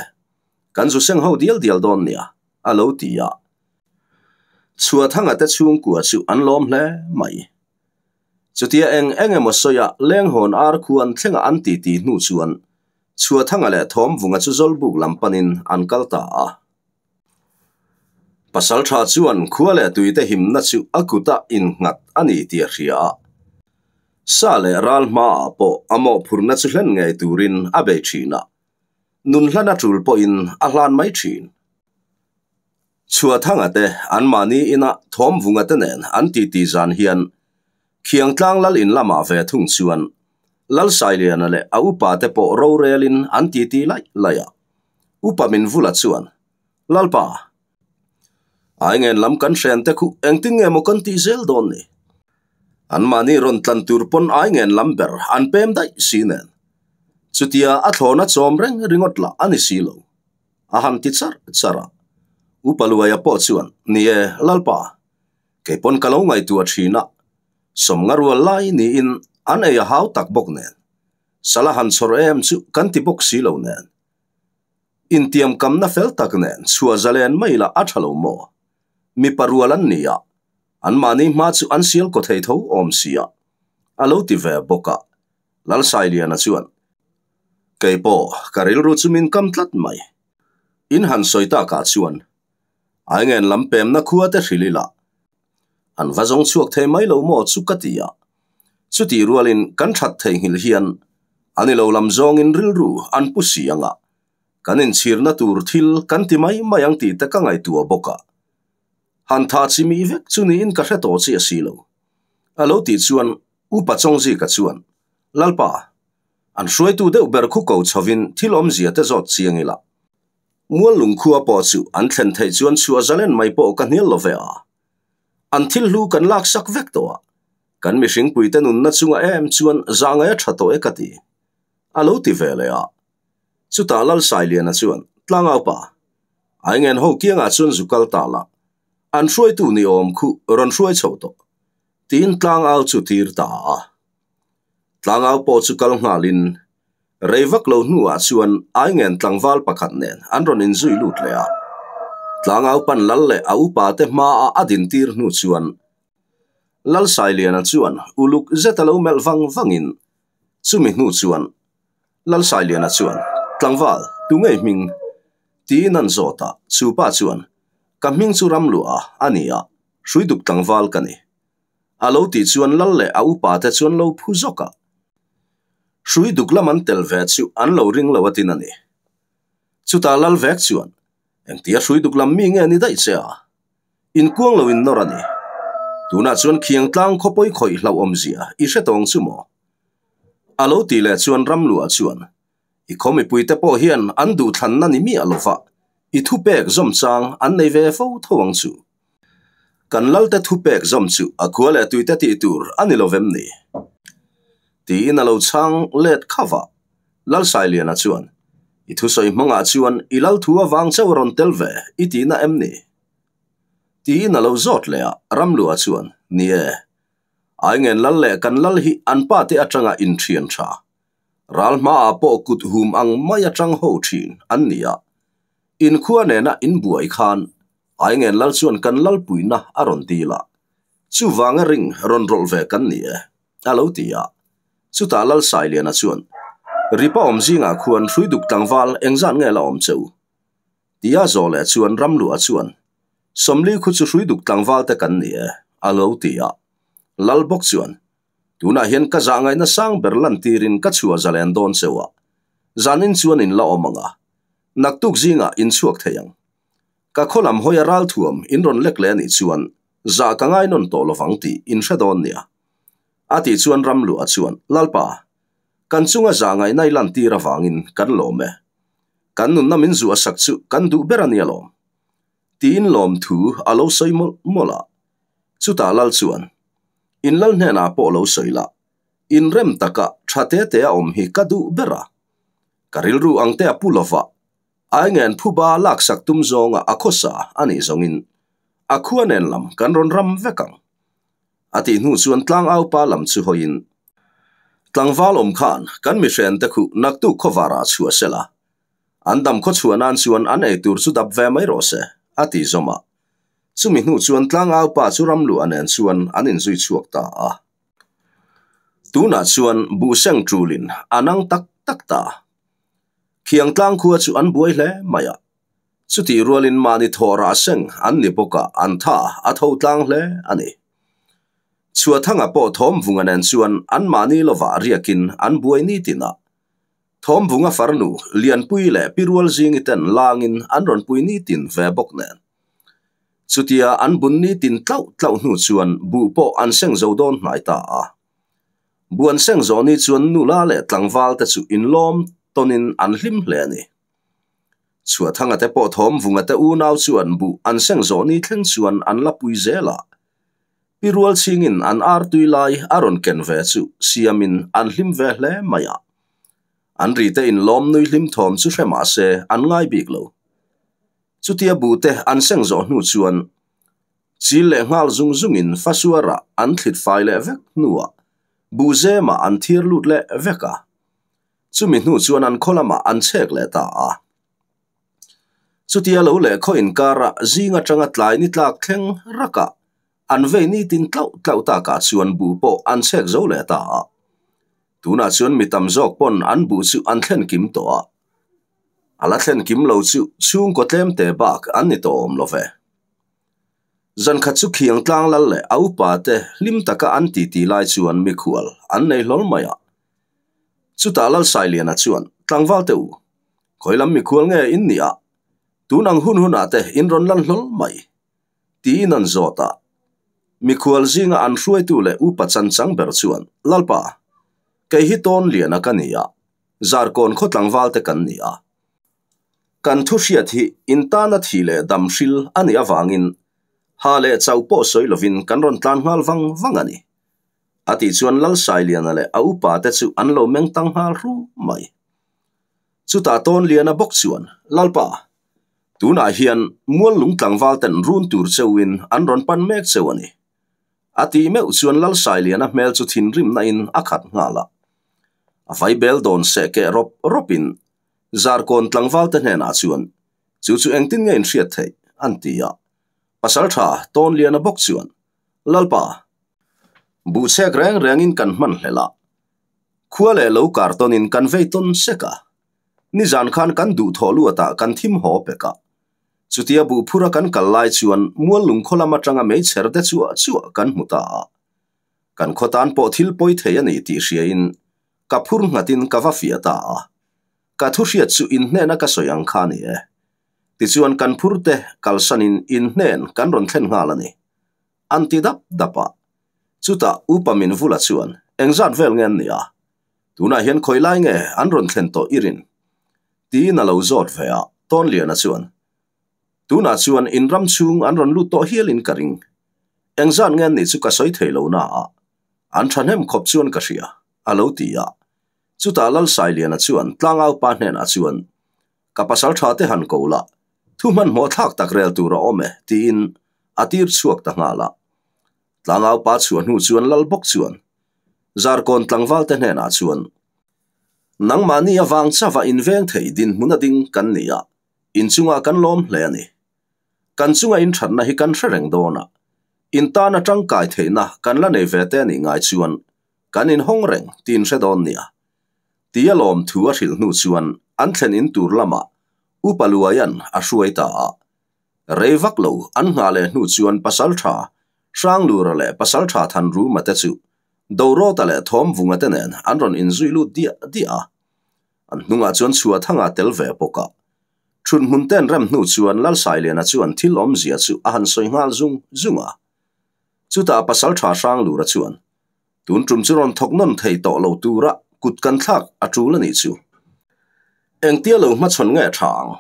Kan zu seng ho dial dial dawn nia, a lo ti a. Chhuathanga te chhungkua chu an lawm hle mai. Chutia eng eng emaw sawi a lenghawn ar khuan thlenga an titi hnu chuan Chhuathanga leh Thawmvunga chu Zawlbuk lam panin an kal ta a. Pasal tha chuan khua leh tuite himna chu a kuta innghat a ni tih a hria a. Sa leh ral hmaah pawh a mawhphurhna chu hlen ngei turin a bei thin a, nun hlan a tul pawhin a hlan mai thin. Chhuathanga te anmahni ina Thawmvunga te nen an titi zan hian Khiangtlang lal in lamah ve thung chuan Lalsailiana leh a upa te pawh rorelin an titi laih laih a. Upa min vula chuan, Lalpa, Aingen lam kan hren te khuh engtin nge maw kan tih zel dawn ni? Anmahni rawn tlan tur pawn Aingen lam ber an pem daih si nen. Chutia a thlawna chawm reng ringawt lah a ni si lo. A han ti char char a. Upa Luaia pawh chuan, Ni e, Lalpa, kei pawn ka lo ngaihtuah thin a. Sawmnga rual lai niin an ei a hau tak bawk nen, sala han chhawr em chu kan ti bawk si lo nen. Intiamkamna fel tak nen chhuah zalen mai lah a tha lo maw? Mipa rual an ni a, anmahni hma chu an sial kaw thei tho awm si a, a lo ti ve bawk a. Lalsailiana chuan, Kei pawh ka rilru chu min kam tlat mai. In han sawi takah chuan Aingen lam pemna khua te hrilh ila an va zawng chhuak thei mai lo maw chu ka ti a. Chutih rualin kan that theihnghilh hian a ni lo lam zawngin rilru an pu si ang a, kan inchhirna tur thil kan ti mai mai ang tih te ka ngaihtuah bawk a. Han tha chi mi vek chu niin ka hre tawh chiah si lo. A lo tih chuan Upa Chawngzika chuan, Lalpa, an hruaitu deuh ber khu ko chhovin thil awmzia te zawt chiang ila. Mual lungkhua pawh chu an thlen theih chuan chhuah zalen mai pawh ka hnial lo ve a. An thil hlu kan lak sak vek tawh a, kan mihringpuite nunna chunga em chuan zahngaih a tha tawh e ka ti. A lo ti ve leh a. Chutah Lalsailiana chuan, Tlangaupa, Aingen ho kiangah chuan zu kal ta la, an hruaitu ni awm khu rawn hruai chho tawh, tiin tlangau chu tir ta a. Tlangau pawh chu kal nghalin rei vak lo hnuah chuan Aingen tlangval pakhat nen an rawn inzui lut leh a. Tlangau pan lal leh a upa te hmaa a din tir hnu chuan Lalsailiana chuan uluk zet a lo melh vang vangin chumi hnu chuan Lalsailiana chuan, Tlangval, tu ngei hming? tiin an zawt a, chu pa chuan, Ka hming chu Ramluah a ni a, Hruiduk tlangval ka ni. A lo tih chuan lal leh a upa te chuan lo phu zawk a. Hruiduk lam an tel ve chu an lo ring lo atin a ni. Chutah lal vek chuan, Engtia hruiduk lam mi nge ni daih che a? Inkuang lo in nawr a ni. Tunah chuan khiang tlang khawpawi khawih hlauhawmzia i hre tawng chu maw? A lo tih leh chuan Ramluah chuan, I khaw mipuite pawh hian an duhthlanna ni miah lova i thupek zawm chang an nei ve fo tho ang chu. Kan lalte thupek zawm chu a khua leh tuite tih tur a ni lo vem ni? Tiin a lo chhang let kha va. Lalsailiana chuan, I thusawi hmangah chuan i lal thu avang chauh a rawn tel ve i tihna em ni? Tiin a lo zawt leh a, Ramluah chuan, Ni e, Aingen lal leh kan lal hi an pate atanga inthian tha. Ral hmaah pawh kut hum ang mai atang ho thin an ni a, inkhua nena inbuai khan Aingen lal chuan kan lalpuina a rawn dil a, chuvanga ring rawn rawlh ve kan ni e, a lo ti a. Chutah Lalsailiana chuan, Ripa awm zingah khuan Hruiduk tlangval engzat nge la awm che u? Tia zawh leh chuan Ramluah chuan, Sawmli khu chu Hruiduk tlangval te kan ni e, a lo ti a. Lal bawk chuan, Tunah hian ka zah ngaihna sang ber lantirin ka chhuah zalen dawn cheu a, zanin chuan in la awm ang a, naktuk zingah in chhuak thei ang. Ka khaw lam hawi a ralthuam in rawn lek leh anih chuan zah ka ngai nawn tawh lovang tih in hre dawn nia. A tih chuan Ramluah chuan, Lalpa, kan chunga zah ngaihna i lantir avangin kan lawm e. Kan nunna min zuah sak chu kan duh ber a nia lawm. Tiin lawmthu a lo sawi mawlh mawlh a. Chutah Lal chuan, In Lal hnenah pawh lo sawi la, inrem taka tha te te a awm hi ka duh ber a. Ka rilru ang te a pu lova, Aingen phuba laksak tum zawnga a khawsa a nih zawngin a khua nen lam kan rawn ram vek ang. A tih hnu chuan tlangaupa lam chu hawiin, Tlangval awm khan kan mihrente khuh naktuk khawvarah chhuah se la, an dam khaw chhuah nan chuan an ei tur chu dap ve mai rawh se, a ti zawm a. Chumi hnu chuan tlangaupa chu ramluah nen chuan an inzui chhuak ta a. Tunah chuan buhseng ṭulin a nang tak tak ta. Khiangtlang khua chu an buai hle mai a, chutih rualin mahni thaw rah seng an ni bawk a, an tha a tho tlang hle a ni. Chhuathanga pawh Thawmvunga nen chuan an mahni lovah riakin an buai nitin a, Thawmvunga farnu Lianpui leh Pirual zingi ten langin an rawn pui nitin ve bawk nen. Chutia an bun nitin tlauh tlauh hnu chuan buh pawh an seng zo dawn hnai ta a. Buan seng zawh ni chuan nula leh tlangval te chu inlawm tawnin an hlim hle a ni. Chhuahthanga te pawh Thawmvunga te unau chuan buh an seng zawh ni thleng chuan an la pui zel a. Pi Rualchhingin an ar tui lai a rawn ken ve chu siamin an hlim ve hle mai a. An ri te inlawm nui hlim thawm chu hre mah se an ngai bik lo. Chutia buh te an seng zawh hnu chuan. Chil leh nghal zung zungin fasuarah an thlit fai leh vek hnuah buhzemah an thir lut leh vek a. Chumi hnu chuan an khaw lamah an chhek leh ta a. Chutia lo leh khaw inkarah zing atanga tlai ni tlak thleng rakah an vei nitin tlauh tlauh takah chuan buh pawh an chhek zo leh ta a. Tunah chuan mi tam zawk pawn an buh chu an thlen kim tawh a. A la thlen kim lo chu chhungkaw tlem te bak an ni tawh awm lo ve. Zan khat chu khiang tlang lal leh a upa te hlim taka an titi lai chuan mikhual an nei hlawl mai a. Chutah Lalsailiana chuan, Tlangval te u, khawi lam mikhual nge in nih a? Tun ang hun hunah te in rawn lan hlawl mai. Tiin an zawt a. Mikhual zinga an hruaitu leh upa chanchang ber chuan, Lalpa, kei hi Tawnliana ka ni a, Zarkawn khaw tlangval te kan ni a. Kan thu hriat hi in tana thi leh dam hril a nih avangin ha leh chauh pawh sawi lovin kan rawn tlan nghal vang vang a ni. A tih chuan Lalsailiana leh a upa te chu an lo meng tang nghal hru mai. Chutah Tawnliana bawk chuan, Lalpa, tunah hian Muallung tlangval ten run tur cheuhin an rawn pan mek cheu a ni. A tih meuh chuan Lalsailiana hmel chu thinrimna in a khat nghal a. A vaibel dawn seh keh rawp rawpin Zarkawn tlangval te hnenah chuan, Chu chu engtin nge in hriat theih? an ti a. Pasaltha Tawnliana bawk chuan, Lalpa, buhchhek reng rengin kan hman hlel a, khua leh lo kar tawnin kan vei tawn sek a, nizan khan kan duhthawh luatah kan thim haw pek a. Chutia buhphura kan kal lai chuan mual lungkhaw lam atanga meichher te chuah chuah kan hmu ta a. Kan khaw tan pawh thil pawi thei a ni tih hriain ka phur nghatin ka va fiah ta a. Ka thu hriat chu inhnena ka sawi ang kha a ni e. Tichuan kan phur te kalsanin inhnen kan rawn thlen nghal a ni. An ti dap dap a. Chutah Upa Minvula chuan, Engzat vel nge an nih a? Tunah hian khawi lai nge an rawn thlen tawh i rin? Tiin a lo zawt ve a, Tawnliana chuan, Tunah chuan in ram chhung an rawn lut tawh hialin ka ring. Engzat nge an nih chu ka sawi thei lo na a, an thahnem khawp chuan ka hria, a lo ti a. Chutah Lalsailiana chuan tlangaupa hnenah chuan, Ka pasal tha te han ko la, thu hmanhmawh thlak tak rel tur a awm e, tiin a tir chhuak ta nghal a. Tlangaupa chhuah hnu chuan Lal bawk chuan Zarkawn tlangval te hnenah chuan, Nangmahni avang chauha inveng thei dinhmun a ding kan ni a, inchungah kan lawm hle a ni. Kan chunga inthatna hi kan hre reng dawn a, in tana tangkai theihna kan la nei ve te a nih ngai chuan kan inhawng reng tiin hre dawn nia. Tia lawm thu a hrilh hnu chuan an thlen in tur lamah Upa Luaia'n a hruai ta a. Rei vak lo an nghah leh hnu chuan Pasaltha Hranglura leh Pasaltha Thanruma te chu Dorawta leh Thawmvunga te nen an rawn inzui lut diah diah a. An hnungah chuan Chhuathanga tel ve bawk a. Thunhmun ten rem hnu chuan Lalsailiana chuan thil awmzia chu a han sawi nghal zung zung a. Chutah Pasaltha Hranglura chuan Tun tum chu rawn thawk nawn thei tawh lo tura kut kan thlak a tul a nih chu. Engtia lo hmachhawn nge tha ang?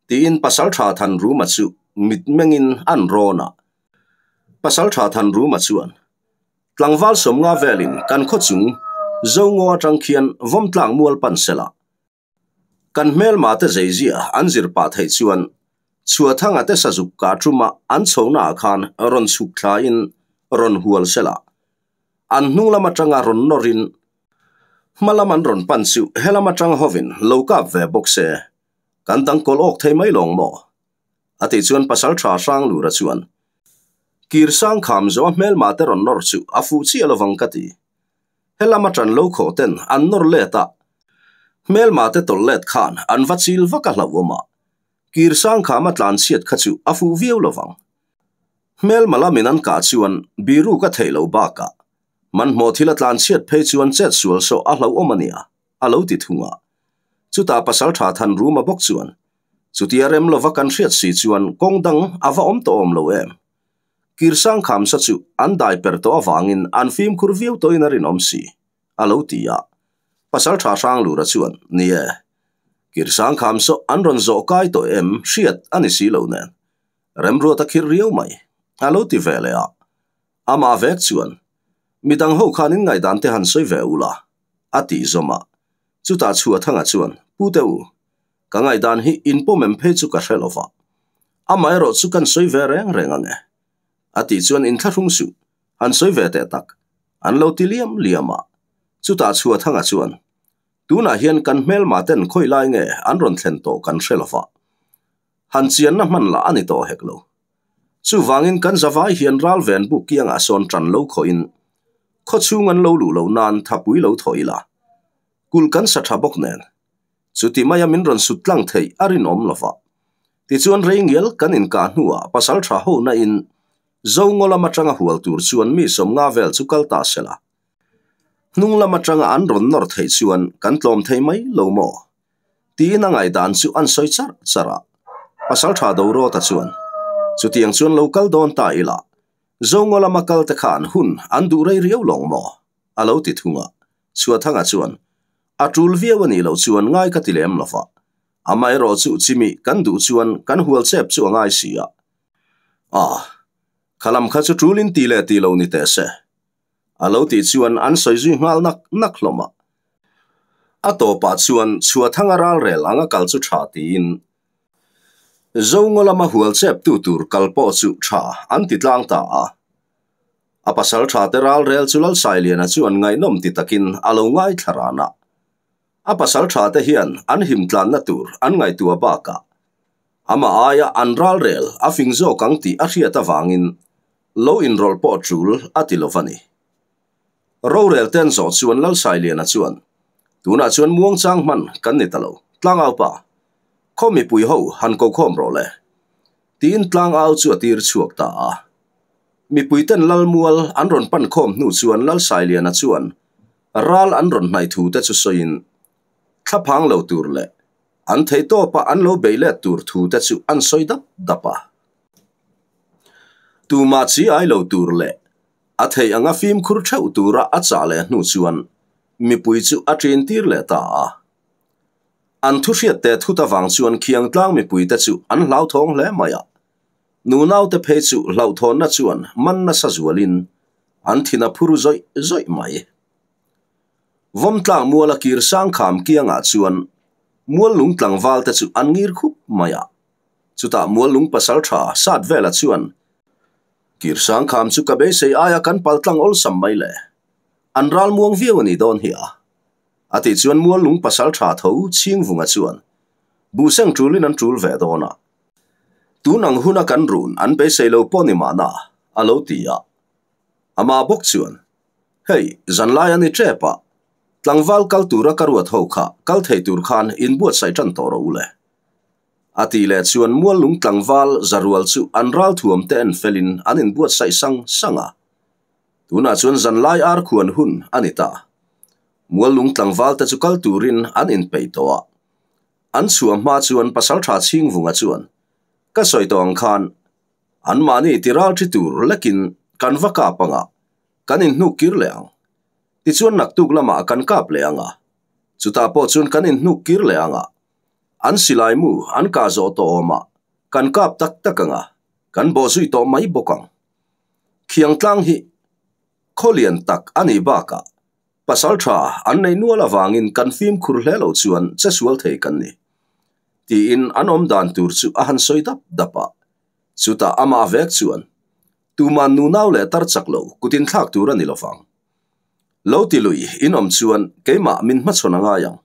Tiin Pasaltha Thanruma chu mit mengin an rawn a. Pasaltha Thanruma chuan, Tlangval sawmnga velin kan khaw chung Zongaw atang khian vawmtlang mual pan sela. Kan hmelma te zeizia an zir pah theih chuan Chhuathanga te sazuk kah ṭuma an chhonaah khan rawn chhuk thlain rawn hual sela. An hnung lam aṭanga rawn nawrin hma lam an rawn pan chu helam aṭang hovin lo kap ve bawk se, kan dang kawl awk thei mai lawng maw? A tih chuan Pasalṭha Hranglura chuan Kirsang kham zawh a hmelma te rawn nawr chu a fuh chiah lovang ka ti. Helam aṭan lo khawh ten an nawr let a, hmelma te tawlh let khan an va chil vak a hlauhawm a, kir sang kham a tlan chhiat kha chu a fuh viau lovang. Hmelma lamin an kah chuan biru ka theih loh bakah hmanhmawh thil a tlan chhiat phei chuan chet sual sawh a hlauhawm a nia, a lo ti thung a. Chutah Pasalṭha Thanruma bawk chuan, Chutia rem lova kan hriat si chuan kawng dang a va awm tawh awm lo em? Kirsang khamsa chu an dai per tawh avangin an fimkhur viau tawhin a rinawm si, a lo ti a. Pasalṭha Hranglura chuan, Ni e, Kirsang khamsaw an rawn zawh kai tawh em hriat a ni si lo nen, remruat a khirh riau mai, a lo ti ve leh a. Amah vek chuan, Midang ho khan in ngaihdan te han sawi ve ula, a tih zawm a. Chutah Chhuathanga chuan, Pu te u, ka ngaihdan hi in pawm em phei chu ka hre lo va. Amaherawh chu kan sawi ve reng reng ang e. A tih chuan inthlahrung suh, han sawi ve teh tak, an lo ti liam liam a. Chutah Chhuathanga chuan, Tunah hian kan hmelma ten khawi lai nge an rawn thlen tawh kan hre lova, han chianna hman lah a ni tawh hek lo. Chuvangin kan zavai hian ralven buk kiangah sawn tan lo khawhin khawchhung an lo luh loh nan thapui lo thawh ila, kulh kan sa tha bawk nen. Chuti maia min rawn sut tlang theih a rinawm lova. Tichuan rei ngial kan inkah hnuah pasaltha hona in Zongaw lam atanga hual tur chuan mi sawmnga vel chu kal ta se la. Hnung lam atanga an rawn nawr theih chuan kan tlawm thei mai lo maw? Tiin a ngaihdan chu an sawi char char a. Pasaltha Dorawta chuan, Chutiang chuan lo kal dawn ta ila, Zongaw lama kal te khan hun an duh rei riau lawng maw? a lo ti thung a. Chhuathanga chuan, A tul viau a nih loh chuan ngai ka ti lem lo va. Amaherawh chu chimi kan duh chuan kan hual chep chu a ngai si a. A, kha lam kha chu tulin ti leh ti lo ni teh se. A lo tih chuan an sawi zui nghal nak nak hlawm a. A tawpah chuan Chhuathanga ralrel anga kal chu tha tiin Zongaw lama hual chep tu tur kal pawh chu tha an ti tlang ta a. A pasal tha te ralrel chu Lalsailiana chuan ngaihnawm ti takin a lo ngaithla ran a. A pasal tha te hian an him tlanna tur an ngaihtuah bakah amah aia an ralrel a fing zawk ang tih a hriat avangin lo inrawlh pawh tul a ti lo va ni. Rorel ten zawh chuan Lalsailiana chuan, Tunah chuan muangchang hman kan ni ta lo, tlangaupa, khaw mipui ho han ko khawm rawh le, tiin tlangau chu a tir chhuak ta a. Mipui ten Lalmual an rawn pan khawm hnu chuan Lalsailiana chuan ral an rawn hnaih thu te chu sawiin thlaphang lo tur leh an theihtawpa an lo bei let tur thu te chu an sawi dap dap a. Tumah chi ai lo tur leh a theih anga fimkhur theuh tura a chah leh hnu chuan mipui chu a ṭin tir leh ta a. An thuhriat teh thut avang chuan Khiangtlang mipuite chu an hlauthawng hle mai a. Nunaute phei chu hlauhthawnna chuan man nasa zualin an thin a phur zawih zawih mai. Vawmtlang muala kir sang kham kiangah chuan muallung tlangvalte chu an ngir khup mai a. Chutah muallung pasal tha sat vela chuan kir sang kham chu ka beisei aia kan paltlang awlsam mai le. An ral muang viau a ni dawn hi a. A tih chuan muallung pasal tha tho chhingvunga chuan buhseng tulin an tul ve dawn a. Tun ang huna kan run an beisei lo pawh ni mahna, a lo ti a. Amah bawk chuan, Hei, zanlai a ni tep a, tlangval kal tura ka ruat ho kha kal thei tur khan inbuatsaih tan tawh rawh u le. A tih leh chuan muallung tlangval zarual chu an ralthuam te en felin an inbuatsaih sang sang a. Tunah chuan zanlai ar khuan hun a ni ta. Muallung tlangval te chu kal turin an inpeih tawh a. An chhuah hma chuan Pasaltha Chhingvunga chuan, Ka sawi tawh ang khan, anmahni ti ral thi tur lekin kan va kap ang a, kan inhnuk kir leh ang. Tichuan naktuk lamah kan kap leh ang a, chutah pawh chuan kan inhnuk kir leh ang a, an silai mu an kah zawh tawh awmah kan kap tak tak ang a, kan bawhzui tawh mai bawk ang. Khiangtlang hi khaw lian tak a nih bakah Pasal tha an nei nual avangin kan fimkhur hle lo chuan che sual thei kan ni. Tiin an awm dan tur chu a han sawi dap dap a. Chutah amah vek chuan, Tuman nunau leh tar chak lo kutin thlak tur a ni lovang. Lo ti lui in awm chuan keimah min hmachhawn a ngai ang.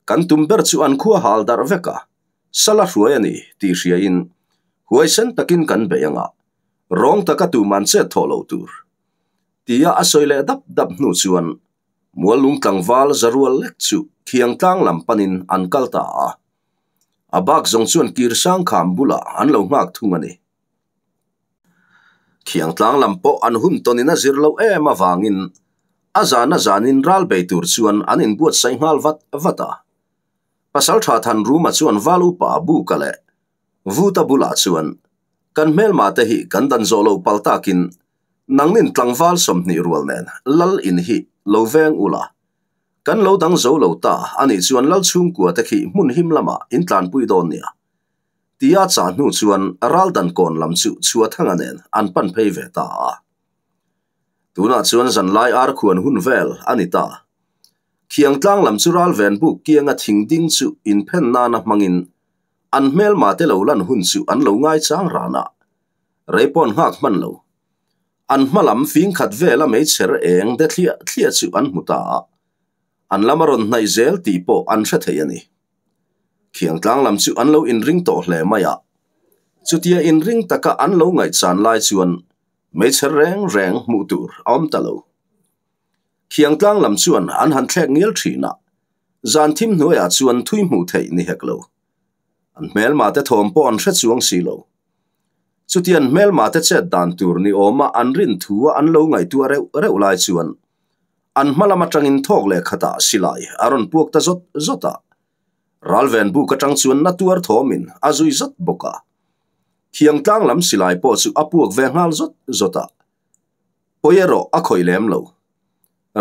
Kan tum ber chu an khua hal darh vek a, sala hruai a ni tih hriain huaisen takin kan bei ang a, rawng taka tuman chet thawh lo tur. Tia a sawi leh dap dap hnu chuan Muallung tlangval zarual lek chu Khiangtlang lam panin an kal ta a. A bak zawng chuan Kirsang kham bulah an lo nghak thung a ni. Khiangtlang lam pawh an hun tawnin a zir loh em avangin a zan a zanin ral bei tur chuan an inbuatsaih nghal vat vat a. Pasaltha Thanruma chuan val upa Buka leh Vuta bulah chuan kan hmelma te hi kan dan zawh lo pal takin Nangnin tlangval 20 rual nen Lal in hi lo veng ula, kan lo dang zo lo ta a nih chuan Lal chhungkua te khi hmun him lamah in tlanpui dawn nia. Tia chah hnu chuan Raldan kawn lam chu Chhuathanga nen an pan phei ve ta a. Tunah chuan zanlai ar khuan hun vel a ni ta. Khiangtlang lam chu Ralven buk kianga thing ding chu inphen nana hmangin an hmelma te lo lan hun chu an lo ngaichang ran a. Rei pawn nghak hman lo. An hma lam fing khat vela meichher eng de thliah thliah chu an hmu ta a, an lam a rawn hnaih zel tih pawh an hre thei a ni. Khiangtlang lam chu an lo inring tawh hle mai a, chutia inring taka an lo ngaihchan lai chuan meichher reng reng hmuh tur a awm ta lo. Khiangtlang lam chuan an han thlek ngial thin a, zan thim hnuaiah chuan thui hmuh theih ni hek lo. An hmelma te thawm pawh an hre chuang si lo. Chutian hmelma te chet dan tur ni awma an rin thu a an lo ngaihtuah reuh reuh lai chuan an hma lam atangin thawk leh khatah silai a rawn puak ta zawt zawt a. Ralven buk atang chuan na tuar thawmin a zui zat bawk a. Thiangtlang lam silai pawh chu a puak ve nghal zawt zawt a. Pawi erawh a khawih lem lo.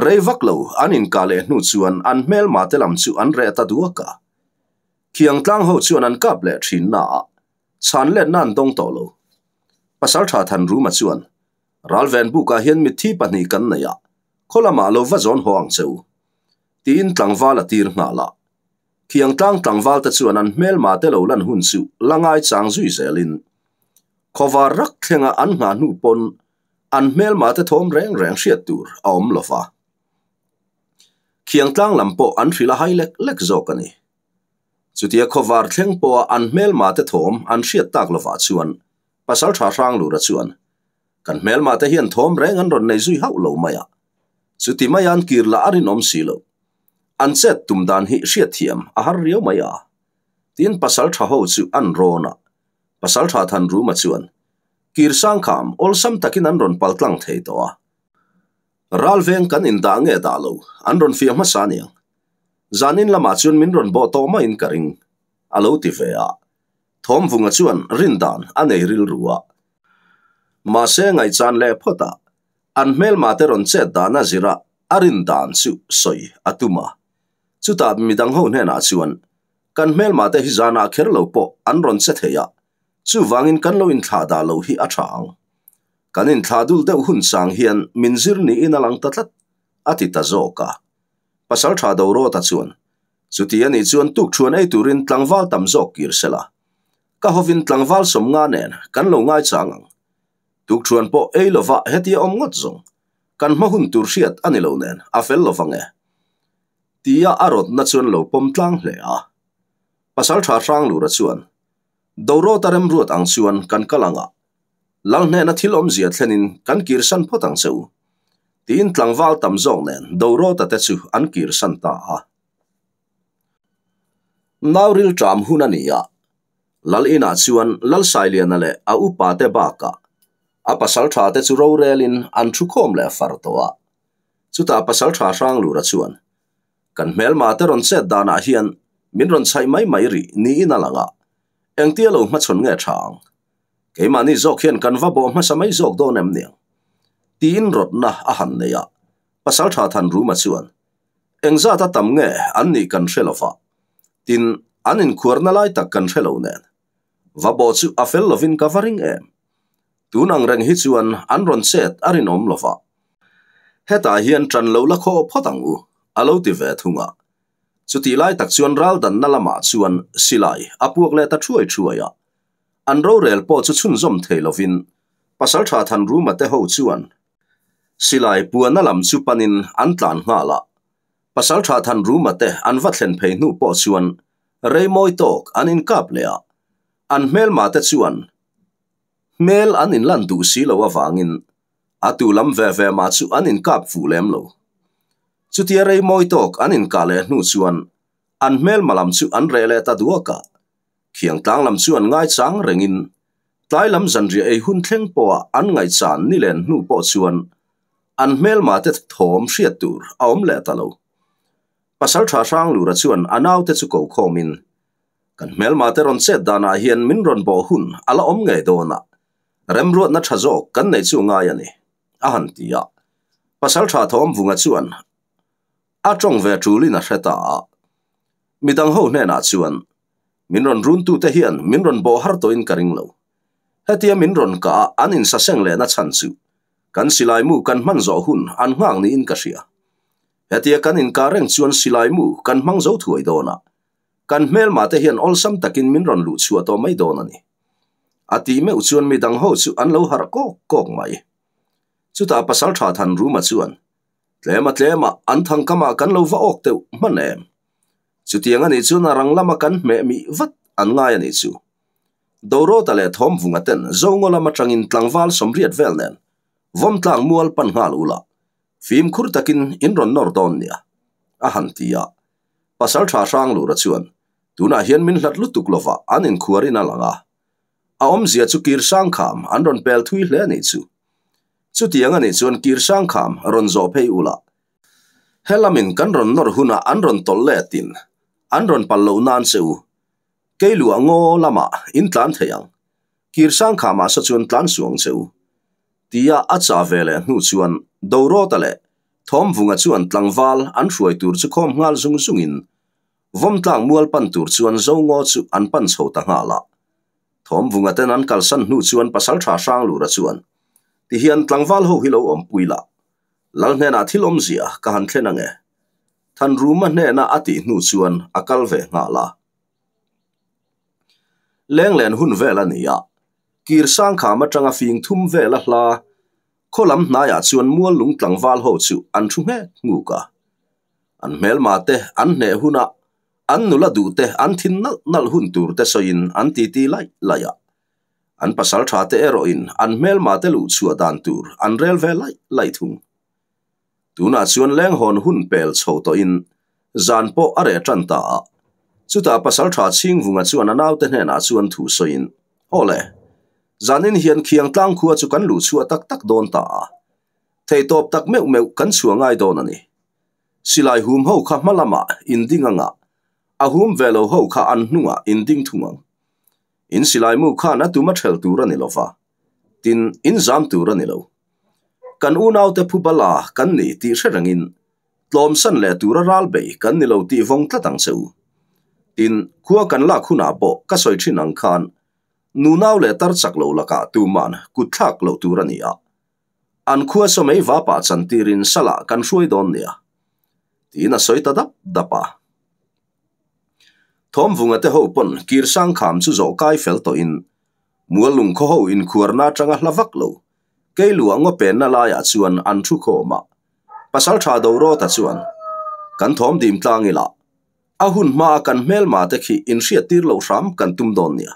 Rei vak lo an inkah leh hnu chuan an hmelma te lam chu an reh ta duak a. Khiangtlang ho chuan an kap leh thin na a, chhan letna an dawng tawh lo. Pasaltha Thanruma chuan, Ralven bukah hian mitthi pahnih kan nei a, khaw lamah lo va zawn haw ang che u. Tiin tlangval a tir nghal a. Khiangtlang tlangval te chuan an hmelma te lo lan hun chu la ngai chang zui zelin, khawvar rak thlenga an nghah hnu pawn an hmelma te thawm reng reng hriat tur a awm lo va. Khiangtlang lam pawh an hrilh a hai lek lek zawk a ni. Chutia khawvar thleng pawha an hmelma te thawm an hriat tak lovah chuan Pasaltha Hranglura chuan, Kan hmelma te hian thawm reng an rawn nei zui hauh lo mai a, chuti mai an kir lah a rinawm si lo. An chet tum dan hi hriatthiam a har riau mai a. Tin Pasaltha ho chu an rawn a, Pasaltha Thanruma chuan, Kir Sangkham awlsam takin an rawn paltlang thei tawh a. Ralveng kan indah nge dah lo, an rawn fiah hmasa aniang. Zanin lamah chuan min rawn bawh tawh maiin ka ring, a lo ti ve a. Thawmvunga chuan rindan a nei rilru a. Mahse ngaihchan leh phawt a, an hmelma te rawn chet dan a zir a, a rindan chu sawi a tum a. Chutah midang ho hnenah chuan, Kan hmelma te hi zanah kher lo pawh an rawn che thei a, chuvangin kan lo inthlah dah lo hi a tha ang. Kan inthlah dul deuh hun chang hian min zir niin a lang ta tlat, a ti ta zawk a. Pasaltha Dorawta chuan, Chuti a nih chuan tukthuan ei turin tlangval tam zawk kir se la. Ka hovin tlangval sawmnga nen kan lo ngaichang ang. Tukthuan pawh ei lova hetia awm ngawt zawng. Kan hma hun tur hriat a ni lo nen a fel lovang e. Tia a rawtna chuan lo pawm tlang hle a. Pasaltha Hranglura chuan, Dorawta remruat ang chuan kan kal ang a, Lal hnena thil awmzia thlenin kan kirsan phawt ang che u, tiin tlangval tam zawk nen Dorawta te chu an kirsan ta a. Nauril ṭam hun a ni a, Lal inah chuan Lal Sailiana leh a upa te bakah a pasal ṭha te chu rorelin an thu khawm leh far tawh a. Chutah pasal ṭha Hranglura chuan, Kan hmelma te rawn chet danah hian min rawn chhaih mai mai rih niin a lang a, engtia lo hmachhawn nge ṭha ang? Keimahni zawk hian kan va bawh hmasa mai zawk dawn em niang? Tiin rawtna a han nei a, Pasalṭha Thanruma chuan, Engzat a tam nge an nih kan hre lo va, tin, an inkhuarna lai tak kan hre lo nen. Va bawh chu a fel lovin ka va ring em? Tun ang reng hi chuan an rawn chet a rinawm lo va. Hetah hian ṭan lo la khaw phawt ang u, a lo ti ve thung a. Chutih lai tak chuan raldanna lamah chuan silai a puak leh ta thuai thuai a. An rorel pawh chu chhunzawm thei lovin Pasalṭha Thanruma te ho chuan silai puana lam chu panin an tlan nghal a. Pasalṭha Thanruma te an va thlen phei hnu pawh chuan rei mawi tawk an inkap leh a. An hmelma te chuan hmel an inlan duh si lo avangin a tu lam ve ve mah chu an inkap fuh lem lo. Chutia rei mawi tawk an inkah leh hnu chuan an hmelma lam chu an reh leh ta duak a. Khiangtlang lam chu an ngaichang rengin tlai lam zanriah ei hun thleng pawha an ngaihchan ni len hnu pawh chuan an hmelma te thawm hriat tur a awm leh ta lo. Pasaltha Hranglura chuan a naute chu ko khawmin, Kan hmelma te rawn chet danah hian min rawn bawh hun a la awm ngei dawn a, remruatna tha zawk kan nei chu ngai a ni, a han ti a. Pasaltha Thawmvunga chuan A tawng ve tulin a hre ta a. Midang ho hnenah chuan, Min rawn runtute hian min rawn bawh har tawhin ka ring lo. Hetia min rawn kah a an insaseng lehna chhan chu kan silai mu kan hman zawh hun an nghak niin ka hria. Hetia kan inkah reng chuan silai mu kan hmang zo thuai dawn a, kan hmelma te hian awlsam takin min rawn luh chhuah tawh mai dawn a ni. A tih meuh chuan midang ho chu an lo harh kawk kawk mai. Chutah Pasalṭha Thanruma chuan, Tlema tlema an thangkamah kan lo va awk deuh hman em? Chutiang a nih chuan a rang lama kan hmeh mih vat an ngai a nih chu. Dorawta leh Thawmvunga ten Zongaw lam atangin tlangval sawmriat vel nen vawmtlang mual pan nghal ula, fimkhur takin in rawn nawr dawn nia, a han ti a. Pasalṭha Hranglura chuan, Tunah hian min hlat lutuk lova an inkhuarin a lang a. A awmzia chu Kirsangkham an rawn pel thui hle a nih chu. Chutiang a nih chuan Kirsangkham rawn zawh phei ula, helamin kan rawn nawr hunah an rawn tawlh letin an rawn pal loh nan che u. Kei luah ngaw lamah in tlan thei ang. Kirsangkhamah sa chuan tlan suh ang che u. Tia a chah ve leh hnu chuan Dorawta leh Thawmvunga chuan tlangval an hruai tur chu khawm nghal zung zungin Vawmtlang mual pan tur chuan Zongaw chu an pan chho ta nghal a. Thawmvunga ten an kalsan hnu chuan Pasaltha Hranglura chuan, Tihian tlangval ho hi lo awmpui la, Lal hnenah thil awmzia ka han thlen ange. Thanruma hnena a tih hnu chuan a kal ve nghal a. Lenglen hun vel a ni a, kir sangkham atanga fing thum vel a hla khaw lam hnaiah chuan mual lung tlangval ho chu an thu nghek nghuk a. An hmelma te an hneh huna an nula duh te an thin nalh nalh hun tur te sawiin an titi laih laih a. An pasal tha te erawhin an hmelma te luh chhuah dan tur an rel ve laih laih thung. Tunah chuan lenghawn hun pel chho tawhin zan pawh a reh tan ta a. Chutah Pasaltha Chhingvunga chuan a naute hnenah chuan thu sawiin, Aw le, zanin hian khiang tlang khua chu kan luh chhuah tak tak dawn ta a. Theihtawp tak meuh meuh kan chhuah ngai dawn a ni. Silai hum ho kha hma lamah inding anga, a hum ve lo ho kha an hnungah inding thung ang. In silai mu khan a tum a ṭhel tur a ni lo va, tin, in zam tur a ni lo. Kan unaute phu bala kan ni tih hre rengin tlawmsan leh tura ral bei kan ni lo tih vawng tlat ang che u. Tin, khua kan lak hunah pawh ka sawi thin ang khan nunau leh tar chak lo lakah tuman kut thlak loh tur a ni a. An khua saw mei vapah chantirin salah kan hruai dawn nia. Tiin a sawi ta dap dap a. Thawmvunga te ho pawn Kirsangkham chu zawh kai fel tawhin Muallung khaw ho inkhuarna atanga hla vak lo, Keiluah ngaw penna laiah chuan an thu khawm a. Pasaltha Dorawta chuan, Kan thawm dim tlang ila, a hun hmaa kan hmelma te khi inhriattir loh hram kan tum dawn nia,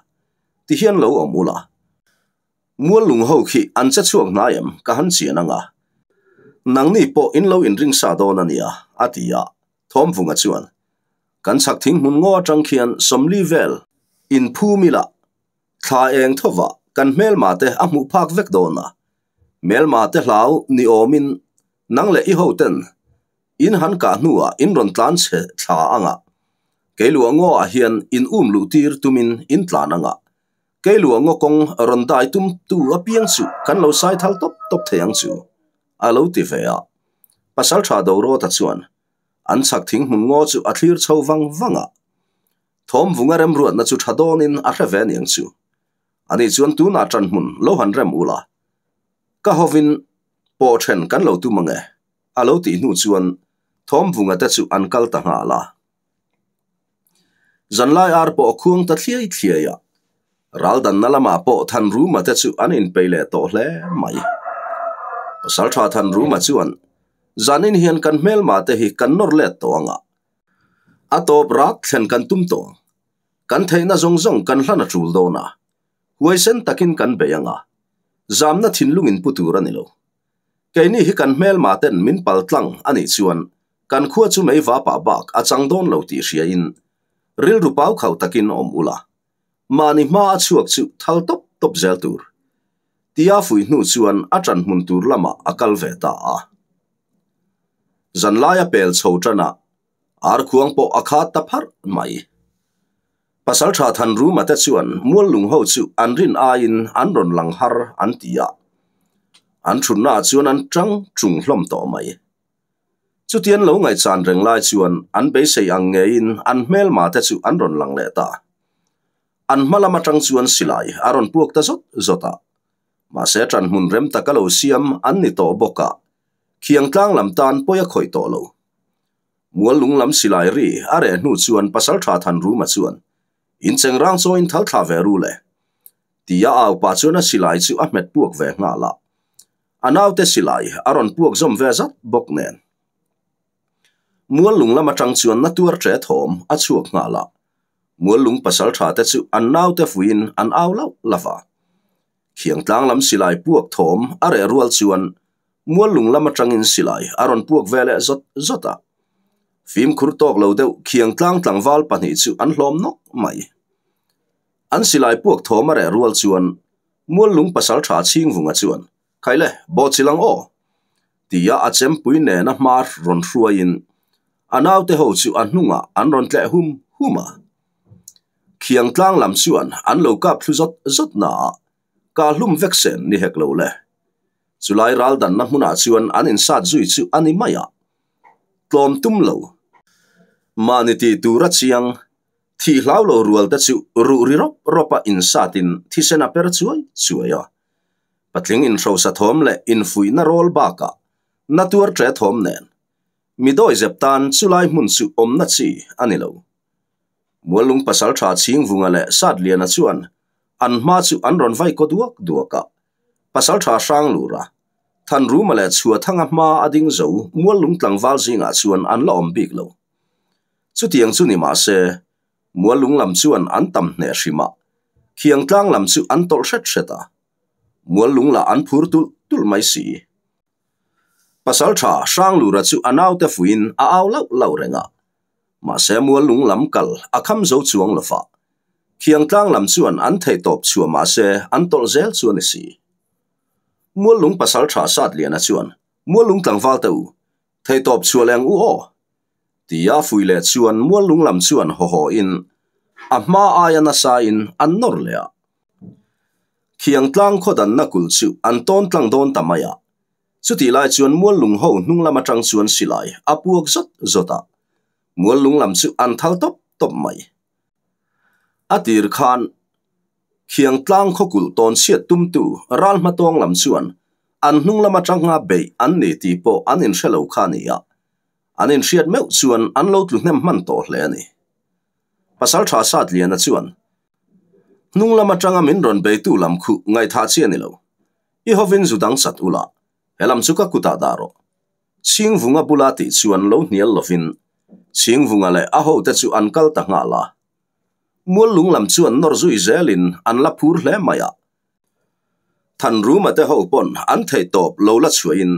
ti hian lo awm ula. Muallung ho khi an che chhuak hnai em ka han chian anga, nangni pawh in lo inring sa dawn a nia, a ti a. Thawmvunga chuan, Kan chhak thing hmun ngaw atang khian sawmli vel inphum ila, thla eng thova kan hmelma te a hmuh phak vek dawn a, hmelma te hlau ni awmin nang leh i hoten in han kah hnuah in rawn tlan chhe thla anga, keiluah ngaw ah hian in um luh tir tumin in tlan anga, keiluah ngaw kawng rawn dai tum tu apiang chu kan lo sai thal tawp tawp thei ang chu, a lo ti ve a. Pasaltha Dorawta chuan an chhak thing hmun ngaw chu a thlir chho vang vang a. Thawmvunga remruatna chu tha dawnin a hre ve aniang chu. Ani chuan tunah ṭan hmun lo han rem ula, ka hovin pawh ṭhen kan lo tum ange, a lo tih hnu chuan Thawmvunga te chu an kal ta nghal a. Zanlai ar pawh a khuang ta thliai thliai a, raldanna lamah pawh Thanruma te chu an inpeih leh tawh hle mai. Pasalṭha Thanruma chuan, Zanin hian kan hmelma te hi kan nawr let tawh ang a, a tawp rak thlen kan tum tawh ang. Kan theihna zawng zawng kan hlan a ṭul dawn a, huaisen takin kan bei ang a, zamna thinlung in pu tur a ni lo. Keini hi kan hmelma ten min pal tlang a nih chuan kan khua chu mei vapah bak a chang dawn lo tih hriain rilru pau khauh takin awm ula, mahni hma a chhuak chu thal tawp tawp zel tur. Tia fuih hnu chuan a ṭan hmun tur lamah a kal ve ta a. Zanlaia pel chho ṭanah arkhuang pawh a khat ta pharh mai. Pasalṭha Thanruma te chuan Muallung ho chu an rin aiin an rawn lang har an ti a, an ṭhutnaah chuan an ṭang ṭung hlawm tawh mai. Chutian lo ngaihchan reng lai chuan an beisei ang ngeiin an hmelma te chu an rawn lang leh ta. An hma lam aṭang chuan silai a rawn puak ta zawt zawt a. Mahse ṭan hmun rem taka lo siam an ni tawh bawk a, khiang tlang lam tan pawi a khawih tawh lo. Mual lung lam silai ri a reh hnu chuan Pasalṭha Thanruma chuan, Incheng rang chawiin thal thla ve ru le. Tia au pah chuan a silai chu a hmet puak ve nghal a. A naute silai a rawn puak zawm ve zat bawk nen. Mual lung lam atang chuan na tuar ṭe thawm a chhuak nghal a. Mual lung pasalṭha te chu an naute fuiin an au lauh lauh a. Khiangtlang lam silai puak thawm a reh rual chuan mual lung lam atangin silai a rawn puak ve leh zawt zawt a. Fimkhur tawk lo deuh Khiangtlang tlangval pahnih chu an hlawm nawk mai. An silai puak thawm a reh rual chuan mual lung pasalṭha Chhingvunga chuan, Khaile, bawhchilh ang aw! Tia a chempui nena hma rawn hruaiin a naute ho chu a hnungah an rawn tleh hum hum a. Khiangtlang lam chuan an lo kap thlu zawt zawt naah kah hlum vek sen ni hek lo le. Chulai ral danna hmunah chuan an insat zui chu a ni mai a. Tlawm tum lo. Mahni tih tur a chiang. Thih hlau lo rual te chu ruh ri rawp rawp a insatin thisen a per chuai chuai a. Patling inhrosa thawm leh infuihna rawl bakah na tuar ṭe thawm nen mi dawizep tan chulai hmun chu awmna chi a ni lo. Muallung pasalṭha Chhingvunga leh Satliana chuan an hma chu an rawn vai kaw duak duak a, pasalṭha Hranglura, Thanruma leh Chhuathanga hma a ding zo Muallung tlangval zingah chuan an la awm bik lo. Chutiang chu ni mah se, Muallung lam chuan an tam hneh hrim a, Khiangtlang lam chu an tawlh hret hret a, Muallung lah an phur tulh tulh mai si. Pasalṭha Hranglura chu a naute fuiin a au lauh lauh reng a, mahse Muallung lam kal a kham zo chuang lo va, Khiangtlang lam chuan an theihtawp chhuah mahse an tawlh zel chu a ni si. Muallung pasalṭha Satliana chuan, Muallung tlangval te u, theihtawp chhuah leng u aw! Tia fui leh chuan Muallung lam chuan haw haw in a hma aia nasa in an nawr leh a. Khiangtlang khaw danna kulh chu an tawn tlang dawn ta mai a. Chutih lai chuan Muallung ho hnung lam atang chuan silai a puak zawt zawt a. Muallung lam chu an thal tawp tawp mai. A tir khan Khiangtlang khaw kulh tawn chhiat tumtu ral hmatawng lam chuan an hnung lam atanga beih an ni tih pawh an inhre lo kha a ni a. An inhriat meuh chuan an lo tlu hnem hman tawh hle a ni. Pasalṭha Satliana chuan, Hnung lam aṭanga min rawn beitu lam khuh ngaihthah chi a ni lo. I hovin zu dang chat ula, he lam chu ka kutah dah rawh. Chhingvunga bula tih chuan lo hnial lovin Chhingvunga leh a hote chu an kal ta nghal a. Muallung lam chuan nawr zui zelin an la phur hle mai a. Thanruma te ho pawn an theihtawp lo la chhuahin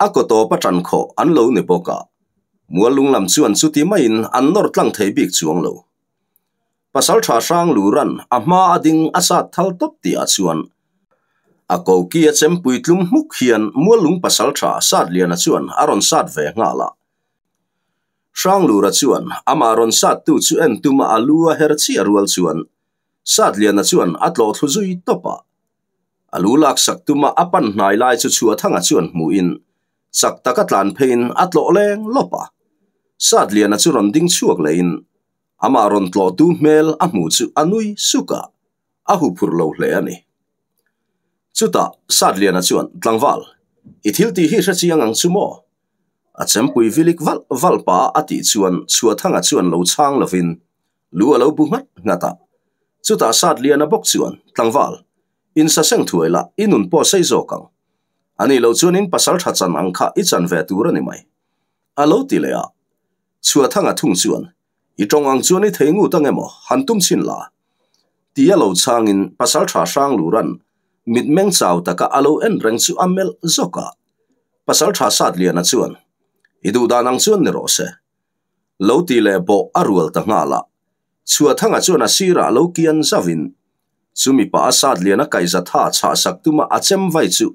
a kaw tawp a tan khawh an lo ni bawk a, Muallung lam chuan chuti maiin an nawr tlang thei bik chuang lo. Pasalṭha Hrangluran a hma a ding a sat thal tawp tihah chuan a koki a chempui tlum hmuk hian Muallung pasalṭha Satliana chuan a rawn sat ve nghal a. Hranglura chuan amah rawn sattu chu en tuma a lu a her chiah rual chuan Satliana chuan a tlawh thlu zui tawp a. A lu laksak tuma a pan hnai lai chu Chhuahthanga chuan hmuhin chak taka tlan pheiin a tlawh leng lawp a. Satliana chu rawn ding chhuak lehin amah rawn tlawhtu hmel a hmu chu a nui suk a, a huphurh lo hle a ni. Chutah Satliana chuan, Tlangval, i thil tih hi hre chiang ang chu maw? A chempui vilik valh valh pah a tih chuan Chhuahthanga chuan lo chhang lovin Lu a lo bu nghat nghat a. Chutah Satliana bawk chuan, Tlangval, in sa seng thuai la, i nun pawh sei zawk ang. A nih loh chuan in pasal tha chan ang kha i chan ve tur a ni mai. A lo ti leh a. Chhuahthanga thung chuan, I tawng ang chuan i thei ngut ang emaw, han tum chhin la. Tia lo chhangin pasal tha Hranglura'n mitmeng chau taka a lo en reng chu a melh zawk a. Pasal tha Satliana chuan, I duh dan ang chuan ni rawh se. Lo ti leh bawh a rual ta nghal a. Chhuahthanga chuan a sirah lo kian zauhin, chumi pah a Satliana kaihza tha chhah sak tuma a chem vai chu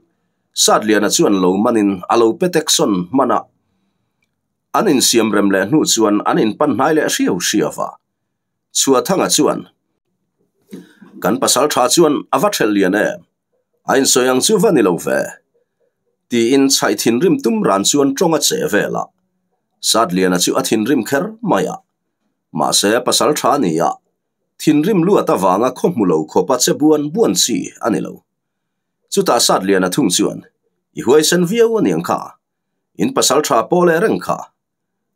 Satliana chuan lo manin a lo pe teksawn hman a. An insiam rem leh hnu chuan an inpan hnai leh hriau hriau a. Chhuahthanga chuan, Kan pasal tha chuan a va thelh lian em? A insawi ang chu va ni lo ve. Tiin chhaih thinrim tum ran chuan tawng a che vel a. Satliana chu a thinrim kher mai a. Mahse pasal tha ni a, thinrim luat avanga khaw hmu lo khawpa che buan buan chi a ni lo. Chutah Satliana thung chuan, I huaisen viau a niang kha. In pasal tha pawh leh reng kha.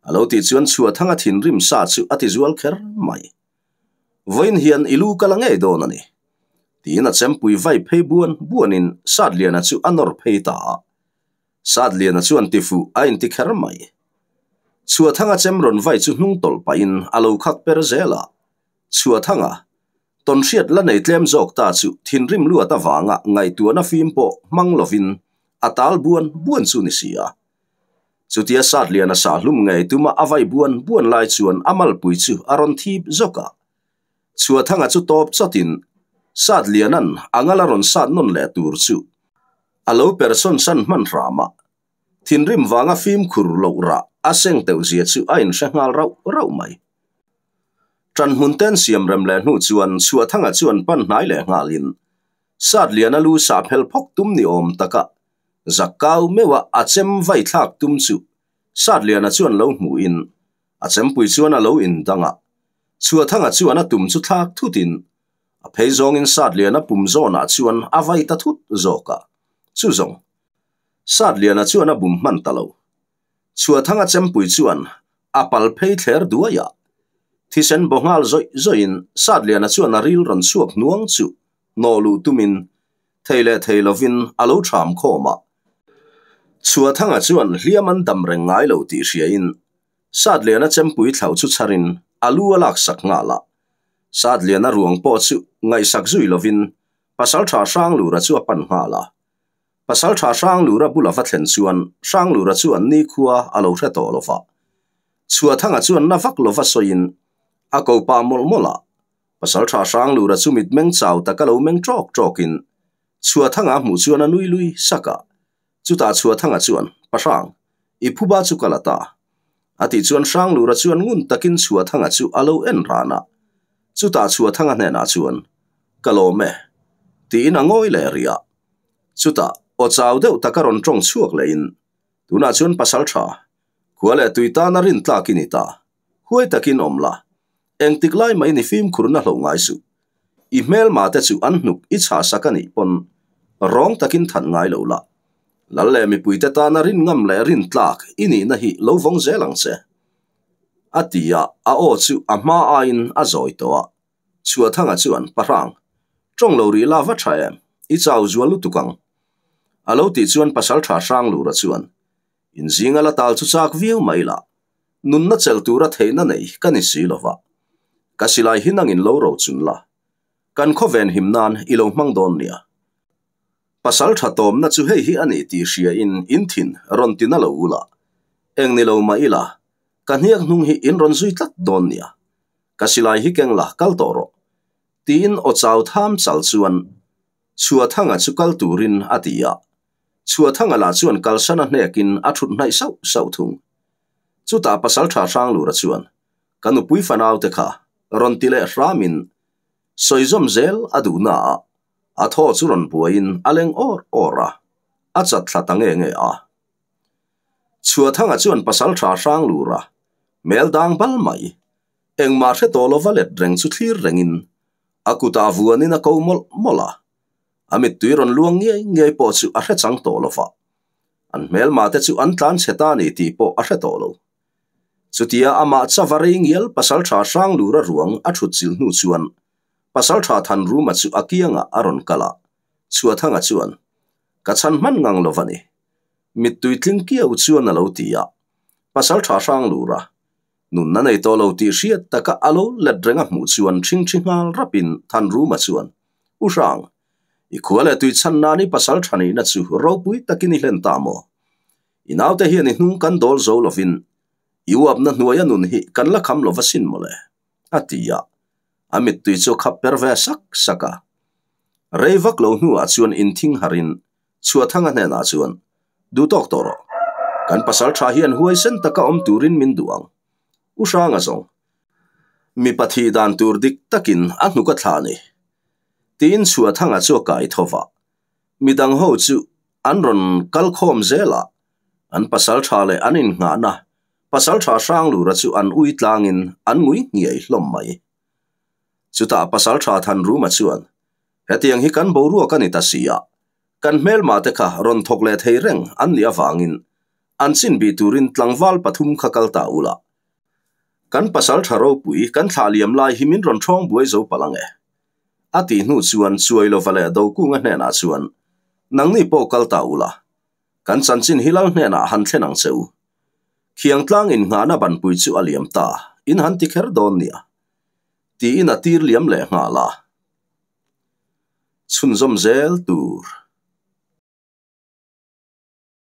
A lo tih chuan Chhuahthanga thinrim sa chu a ti zual kher mai. Vawiin hian i lu ka la ngei dawn a ni. Tiin a chempui vai phei buan buanin Satliana chu a nawr phei ta a. Satliana chuan tifuh a inti kher mai. Chhuathanga chem rawn vai chu hnung tawlh pahin a lo khak per zel a. Chhuathanga tawnhriat la nei tlem zawk ta chu thinrim luat avanga ngaihtuahna fim pawh hmang lovin a tal buan buan chu ni si a. Chutia Satliana sahlum ngei tuma a vai buan buan lai chuan a malpui chu a rawn thip zawk a. Chhuathanga chu tawp chawtin Satliana'n a ngal a rawn sat nawn leh tur chu a lo persawn san hman hram a. Thinrim vanga fimkhur loh rah a seng teuh zia chu a inhre nghal rauh rauh mai. Ṭanhmun ten siam rem leh hnu chuan Chhuathanga chuan pan hnai leh nghalin Satliana lu sah phel phawk tum ni awm taka Zakkau meuha a chem vai thlak tum chu Satliana chuan lo hmuhin A chempui chuan a lo indang a, Chhuathanga chuan a tum chu thlak thutin a phei zawngin Satliana pum zawnah chuan a vai ta thut zawk a, chu zawng Satliana chuan a bum hman ta lo. Chhuathanga chempui chuan a pal phei thler duai a, thisen baw nghal zawih zawihin Satliana chuan a ril rawn chhuak hnuang chu hnawh luh tumin thei leh thei lovin a lo ṭham khawm a. Chhuathanga chuan hliam an dam reng ngai lo tih hriain Satliana chempui thlauh chu chharin a lu a laksak nghal a. Satliana ruang pawh chu ngaihsak zui lovin Pasalṭha Hranglura chu a pan nghal a. Pasalṭha Hranglura bula va thlen chuan Hranglura chu an nikhua a lo hre tawh lo va. Chhuathanga chuan na vak lova sawiin a ko pah mawlh mawlh a. Pasalṭha Hranglura chu mitmeng chau taka lo meng ṭawk ṭawkin Chhuathanga a hmuh chuan a nui lui sak a. Chutah Chhuathanga chuan, Pa Hrang, i phuba chu ka la ta. A tih chuan Hranglura chuan ngun takin Chhuathanga chu a lo en ran a. Chutah Chhuathanga hnenah chuan, Ka lawm e. Tiin a ngawi leh rih a. Chutah aw chau deuh taka rawn tawng chhuak lehin, Tunah chuan pasaltha, khua leh tui tana rin tlak i ni ta. Huai takin awm la, engtik lai mai ni fimkhurna hloh ngai suh. I hmelma te chu an hnuk i chhahsak a nih pawn rawng takin that ngai lo la. Lal leh mipuite tana rin ngam leh rin tlak i nihna hi lo vawng zel ang che. A ti a, a aw chu a hma aiin a zawi tawh a. Chhuathanga chuan, Pahrang, tawng lo rih la va tha em? I chau zual lutuk ang. A lo tih chuan Pasaltha Hranglura chuan, Inzinga la tal chu chak viau mai la, Nunna chelh tura theihna nei ka ni si lova, ka silai hi nangin lo ro chun la, kan khawven him nan i lo hmang dawn nia. Pasal tha tawmna chu hei hi a ni tih hria in in thin rawn ti na lo ula, eng ni lo mah ila, ka hniak hnung hi in rawn zui tlat dawn nia. Ka silai hi keng la kal tawh rawh, tiin aw chau tham chal chuan Chhuathanga chu kal turin a ti a. Chhuathanga lah chuan kalsan a hnekin a thut hnaih sauh sauh thung. Chutah Pasaltha Hranglura chuan, Ka nupui fanaute kha rawn ti leh hramin sawizawm zel a duh na a, a thaw chu rawn buaiin a leng awr awr a, a chat thla ta nge nge a. Chhuathanga chuan Pasaltha Hranglura hmel dang bal mai, engmah hre tawh lova let reng chu thlir rengin a kutah vuanin a ko mawlh mawlh a. A mittui rawn luang ngei ngei pawh chu a hre chang tawh lo va, an hmelma te chu an tlan chhe ta ni tih pawh a hre tawh lo. Chutia amah chava rei ngial Pasaltha Hranglura ruang a thut chilh hnu chuan Pasaltha Thanruma chu a kiangah a rawn kal a, Chhuathanga chuan, Ka chhan hman ngang lo va ni. Mittui tling kiau chuan a lo ti a, Pasaltha Hranglura Nunna nei tawh lo tih hriat taka a lo let reng a hmuh chuan ṭhingṭhi nghal rapin Thanruma chuan, U Hrang, i khua leh tui chhan nan i pasal ṭha nihna chu ropui takin i hlen ta maw? I naute hian i hnung kan dawl zo lovin i uapna hnuaia nun hi kan la kham lova sin mawle, a ti a. A mittui chu a khap per ve sak sak a. Rei vak lo hnuah chuan inthing harin Chhuathanga hnenah chuan, Duh tawk tawh rawh. Kan pasal tha hian huaisen taka awm turin min duh ang. U Hranga zawng, mipa thih dan tur dik takin a hnuk a thlah a ni. Tiin Chhuathanga chu a kai tho va. Midang ho chu an rawn kal khawm zel a, an pasal tha leh an innghahna pasal tha Hranglura chu an ui tlangin an ngui nghiai hlawm mai. Chutah pasal tha Thanruma chuan, Hetiang hi kan boruak a ni ta si a, kan hmelma te kha rawn thawk leh thei reng an nih avangin an chin bih turin tlangval pathum kha kal ta ula. Kan pasal tha ropui kan thlah liam lai hi min rawn ṭhawng buai zo palh ang e. A tih hnu chuan Chuailova leh Dokunga hnenah chuan, Nangni pawh kal ta ula, kan chanchin hi lal hnenah han thlen ang che u. Khiangtlang innghahna banpui chu a liam ta, in han ti kher dawn nia. Tiin a tir liam leh nghal a. Chhunzawm zel tur.